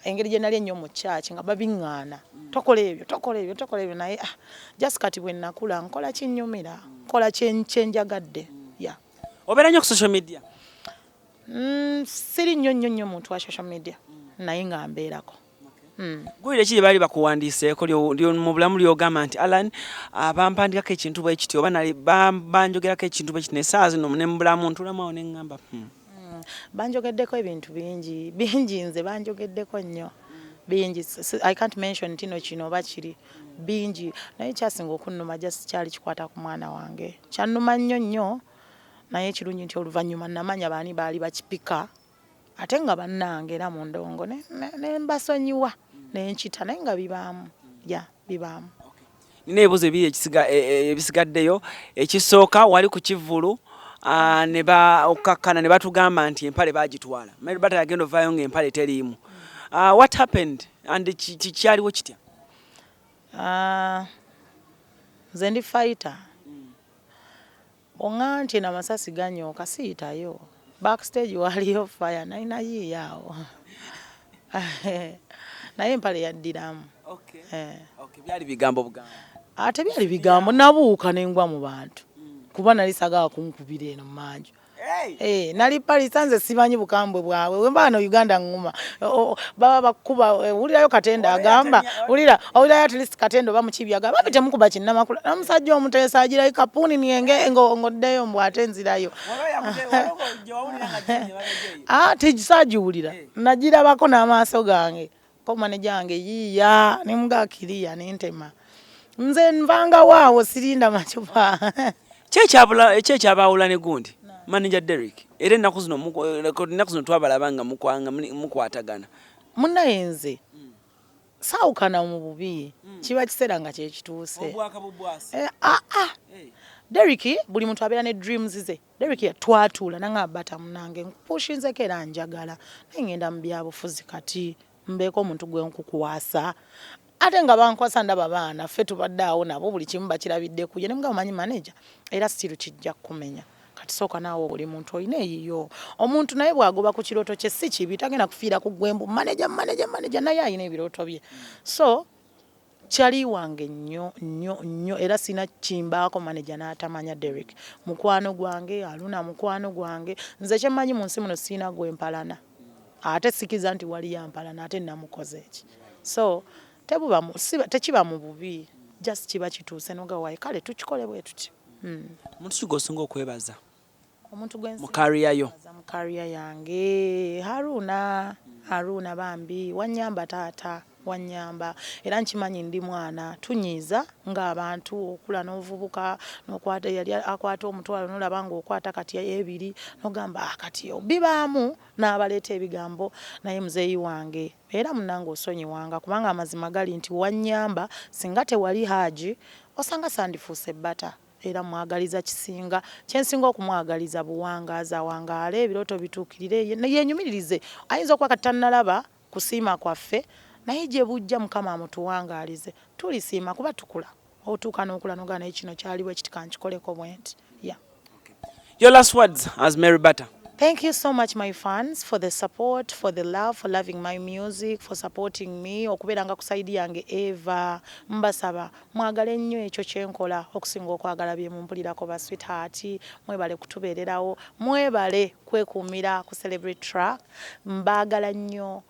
engeri gye nali ennyo mu kyaki nga babiŋŋaana, tokola ebyo, tokola ebyo, tokola ebyo. Naye just kati bwe nakula nkola kinnyumira, nkola kyenjagadde, yeah.
Obeera nnyo ku social media?
Siri nnyo nnyo nnyo muntu wa social media, naye nga mbeerako.
Gulire ki lye baali bakuwandiiseeko mu bulamu ly'ogamba nti Alan bampandikako ekintu bwe kiti, oba nali banjogerako ekintu bwe kiti, nesaawa zino ne mu bulamu ntulamu awo ne ŋŋamba,
Banjogeddeko ebintu bingi bingi, nze banjogeddeko nnyo bingi. I can't mention ntino kino oba kiri, bingi, naye kyasinga okunnuma just kyali kikwata ku mwana wange, kyannuma nnyo nnyo. Naye ekirungi nti oluvannyuma namanya baani baali bakipika, ate nga bannange era mu ndongo ne mbasonyiwa nenkita, naye nga bibaamu, ya bibaamu.
Nina ebibuuzo ebiri ebisigaddeyo. Ekisooka, wali ku kivvulu, ne ba okkakkana ne batugamba nti empale baagitwala. Mary Bata yagenda ovaayo ng'empale teriimu. What happened and kyaliwo kitya?
Nze ndi fighter, oŋŋa nti namasasi ganyooka, siyitayo. Backstage waliyo fire, nalina yiiyo awo, naye empale yaddiramu.
Okay, byali bigambo bugambo?
Ate byali bigambo, nabuuka nengwa mu bantu kuba nali sagala kunkubira eno mumanju. Eh, nali palisa, nze simanyi bukambwe bwabwe. Wemba wano Uganda nguma baba bakuba, wulirayo Katenda agamba, wulira, owulirayo at least Katenda oba Mukibi agamba babi temukuba kinnamakula, n'omusajja omuteesa agirayo kapuuni nienge ngoddeyo mbw ate nzirayo. Ah, tisaagiwulira, nagirabako n'amaaso gange ko maneja wange yiiya nemugaa kiriya nentema, nze nvangawo awo sirinda macupa.
Ki ekyabaawula ne gundi manager Derrick? Era ennaku zino twabalaba nga mukwatagana.
Munnaye nze saawukana mu bubi, kiba kiseera nga kyekituuse. Ah. Derrick, buli muntu abeera ne dreams ze. Derrick twatuula nanga bata munange nkupushinzeko era njagala, naye ngenda mu byabufuzi, kati mbeeko omuntu gwe nkukwasa, ate nga bankwasa ndaba baana ffe tubadde awo nabo buli kimu bakirabidde kuye, ne mugamba manyi manager era still kijja kukumenya. Kati sooka naawe buli muntu olina eyiyo, omuntu naye bw'agoba ku kirooto kye si kibi, tagenda kufiira ku gwembu manager, manager, manager, naye alina ebirooto bye. So kyali wange nnyo nnyo nnyo, era sina kimbaako manager n'atamanya. Derrick mukwano gwange, Aluna mukwano gwange. Nze kyemmanyi mu nsi muno siina gwempalana, ate sikiza nti waliyo ampalana ate namukoze eki. So tebuba tekiba mu bubi, just kiba kituuse nogawaye kale tukikole bwe tuti.
Omuntu ki gw'osinga okwebaza
Omuntu gwe
mu career yo?
Mu career yange, Haruna. Haruna bambi wanyamba, taata wanyamba, era nkimanyi ndi mwana, tunyiiza ng'abantu okula n'ovubuka n'okwata yali akwata omutwalo n'olaba ng'okwata kati ebiri n'ogamba, ah, kati bibaamu n'abaleeta ebigambo. Naye muzeeyi wange era munnange osonyiwanga, kubanga amazima gali nti wanyamba, singa tewali Haji osanga sandifuuse Bata. Era mwagaliza kisinga kyensinga okumwagaliza buwangaazi, awangaale, ebirooto bituukirire, yenyumiririze. Ayinza okuba kati tannalaba kusiima kwaffe, naye gye bujja Mukama amutuwangaalize, tulisiima, kuba tukula, otuuka n'okula nogaa, naye kino kyaliwo ekiti, kankikoleko bwe nti, yeah.
Your last words as Mary Bata.
Thank you so much, my fans, for the support, for the love, for loving my music, for supporting me, okubeeranga ku side yange eva. Mbasaba mwagale nnyo ekyo kyenkola okusinga okwagala bye mumpulirako. Ba sweetheart, mwebale kutubeererawo, mwebale kwekuumira ku Celebrity Track. Mbaagala nnyo.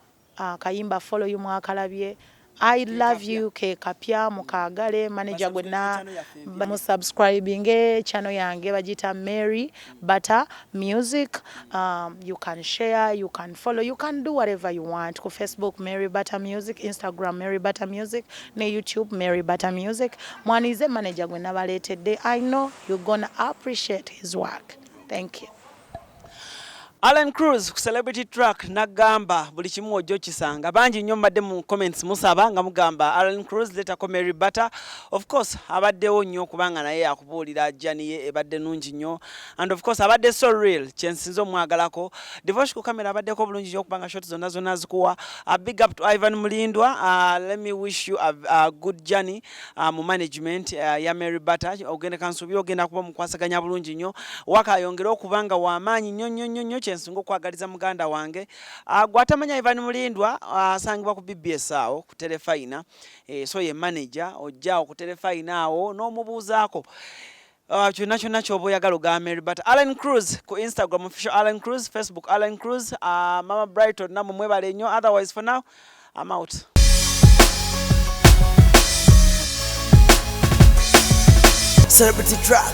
Kayimba Follow You mwakalabye, I love you, ke kapya, mukaagale. Manager gwenna musubscribinge channel yange, bagiyita Mary Butter Music. You can share, you can follow, you can do whatever you want. Ku Facebook, Mary Butter Music, Instagram, Mary Butter Music, ne YouTube, Mary Butter Music. Mwanize manager gwe nabaleetedde. I know you're gonna appreciate his work. Thank you.
Allen Cruz ku Celebrity Track, nagamba buli kimu ojja okisanga. Bangi nnyo mbadde mu comments musaba nga mugamba, "Allen Cruz, leetako Mary Butter." Of course abaddewo nnyo kubanga naye akubuulira journey ye ebadde nungi nnyo, and of course abadde so real, kyensinza omwagalako. Devosh ku kamera abaddeko bulungi nnyo okubanga shot zonna zonna zikuwa. A big up to Ivan Mulindwa. Let me wish you a good journey mu management ya Mary Butter. Ogende kansuubire ogenda kuba mukwasaganya bulungi nnyo, waka ayongere okuba nga w'amaanyi nnyo nnyo nnyo nnyo, kyensinga okwagaliza muganda wange. Gwatamanya Ivan Mulindwa, asangibwa ku BBS awo ku Terefayina. So ye manager, ojja awo ku Terefayina awo n'omubuuzaako kyonna kyonna kyoba oyagala ogamba Mary Butter. Allen Cruz ku Instagram, official Allen Cruz, Facebook, Allen Cruz. Mama Brighton, namwe mwebale nnyo. Otherwise, for now, I'm out.
Celebrity Track.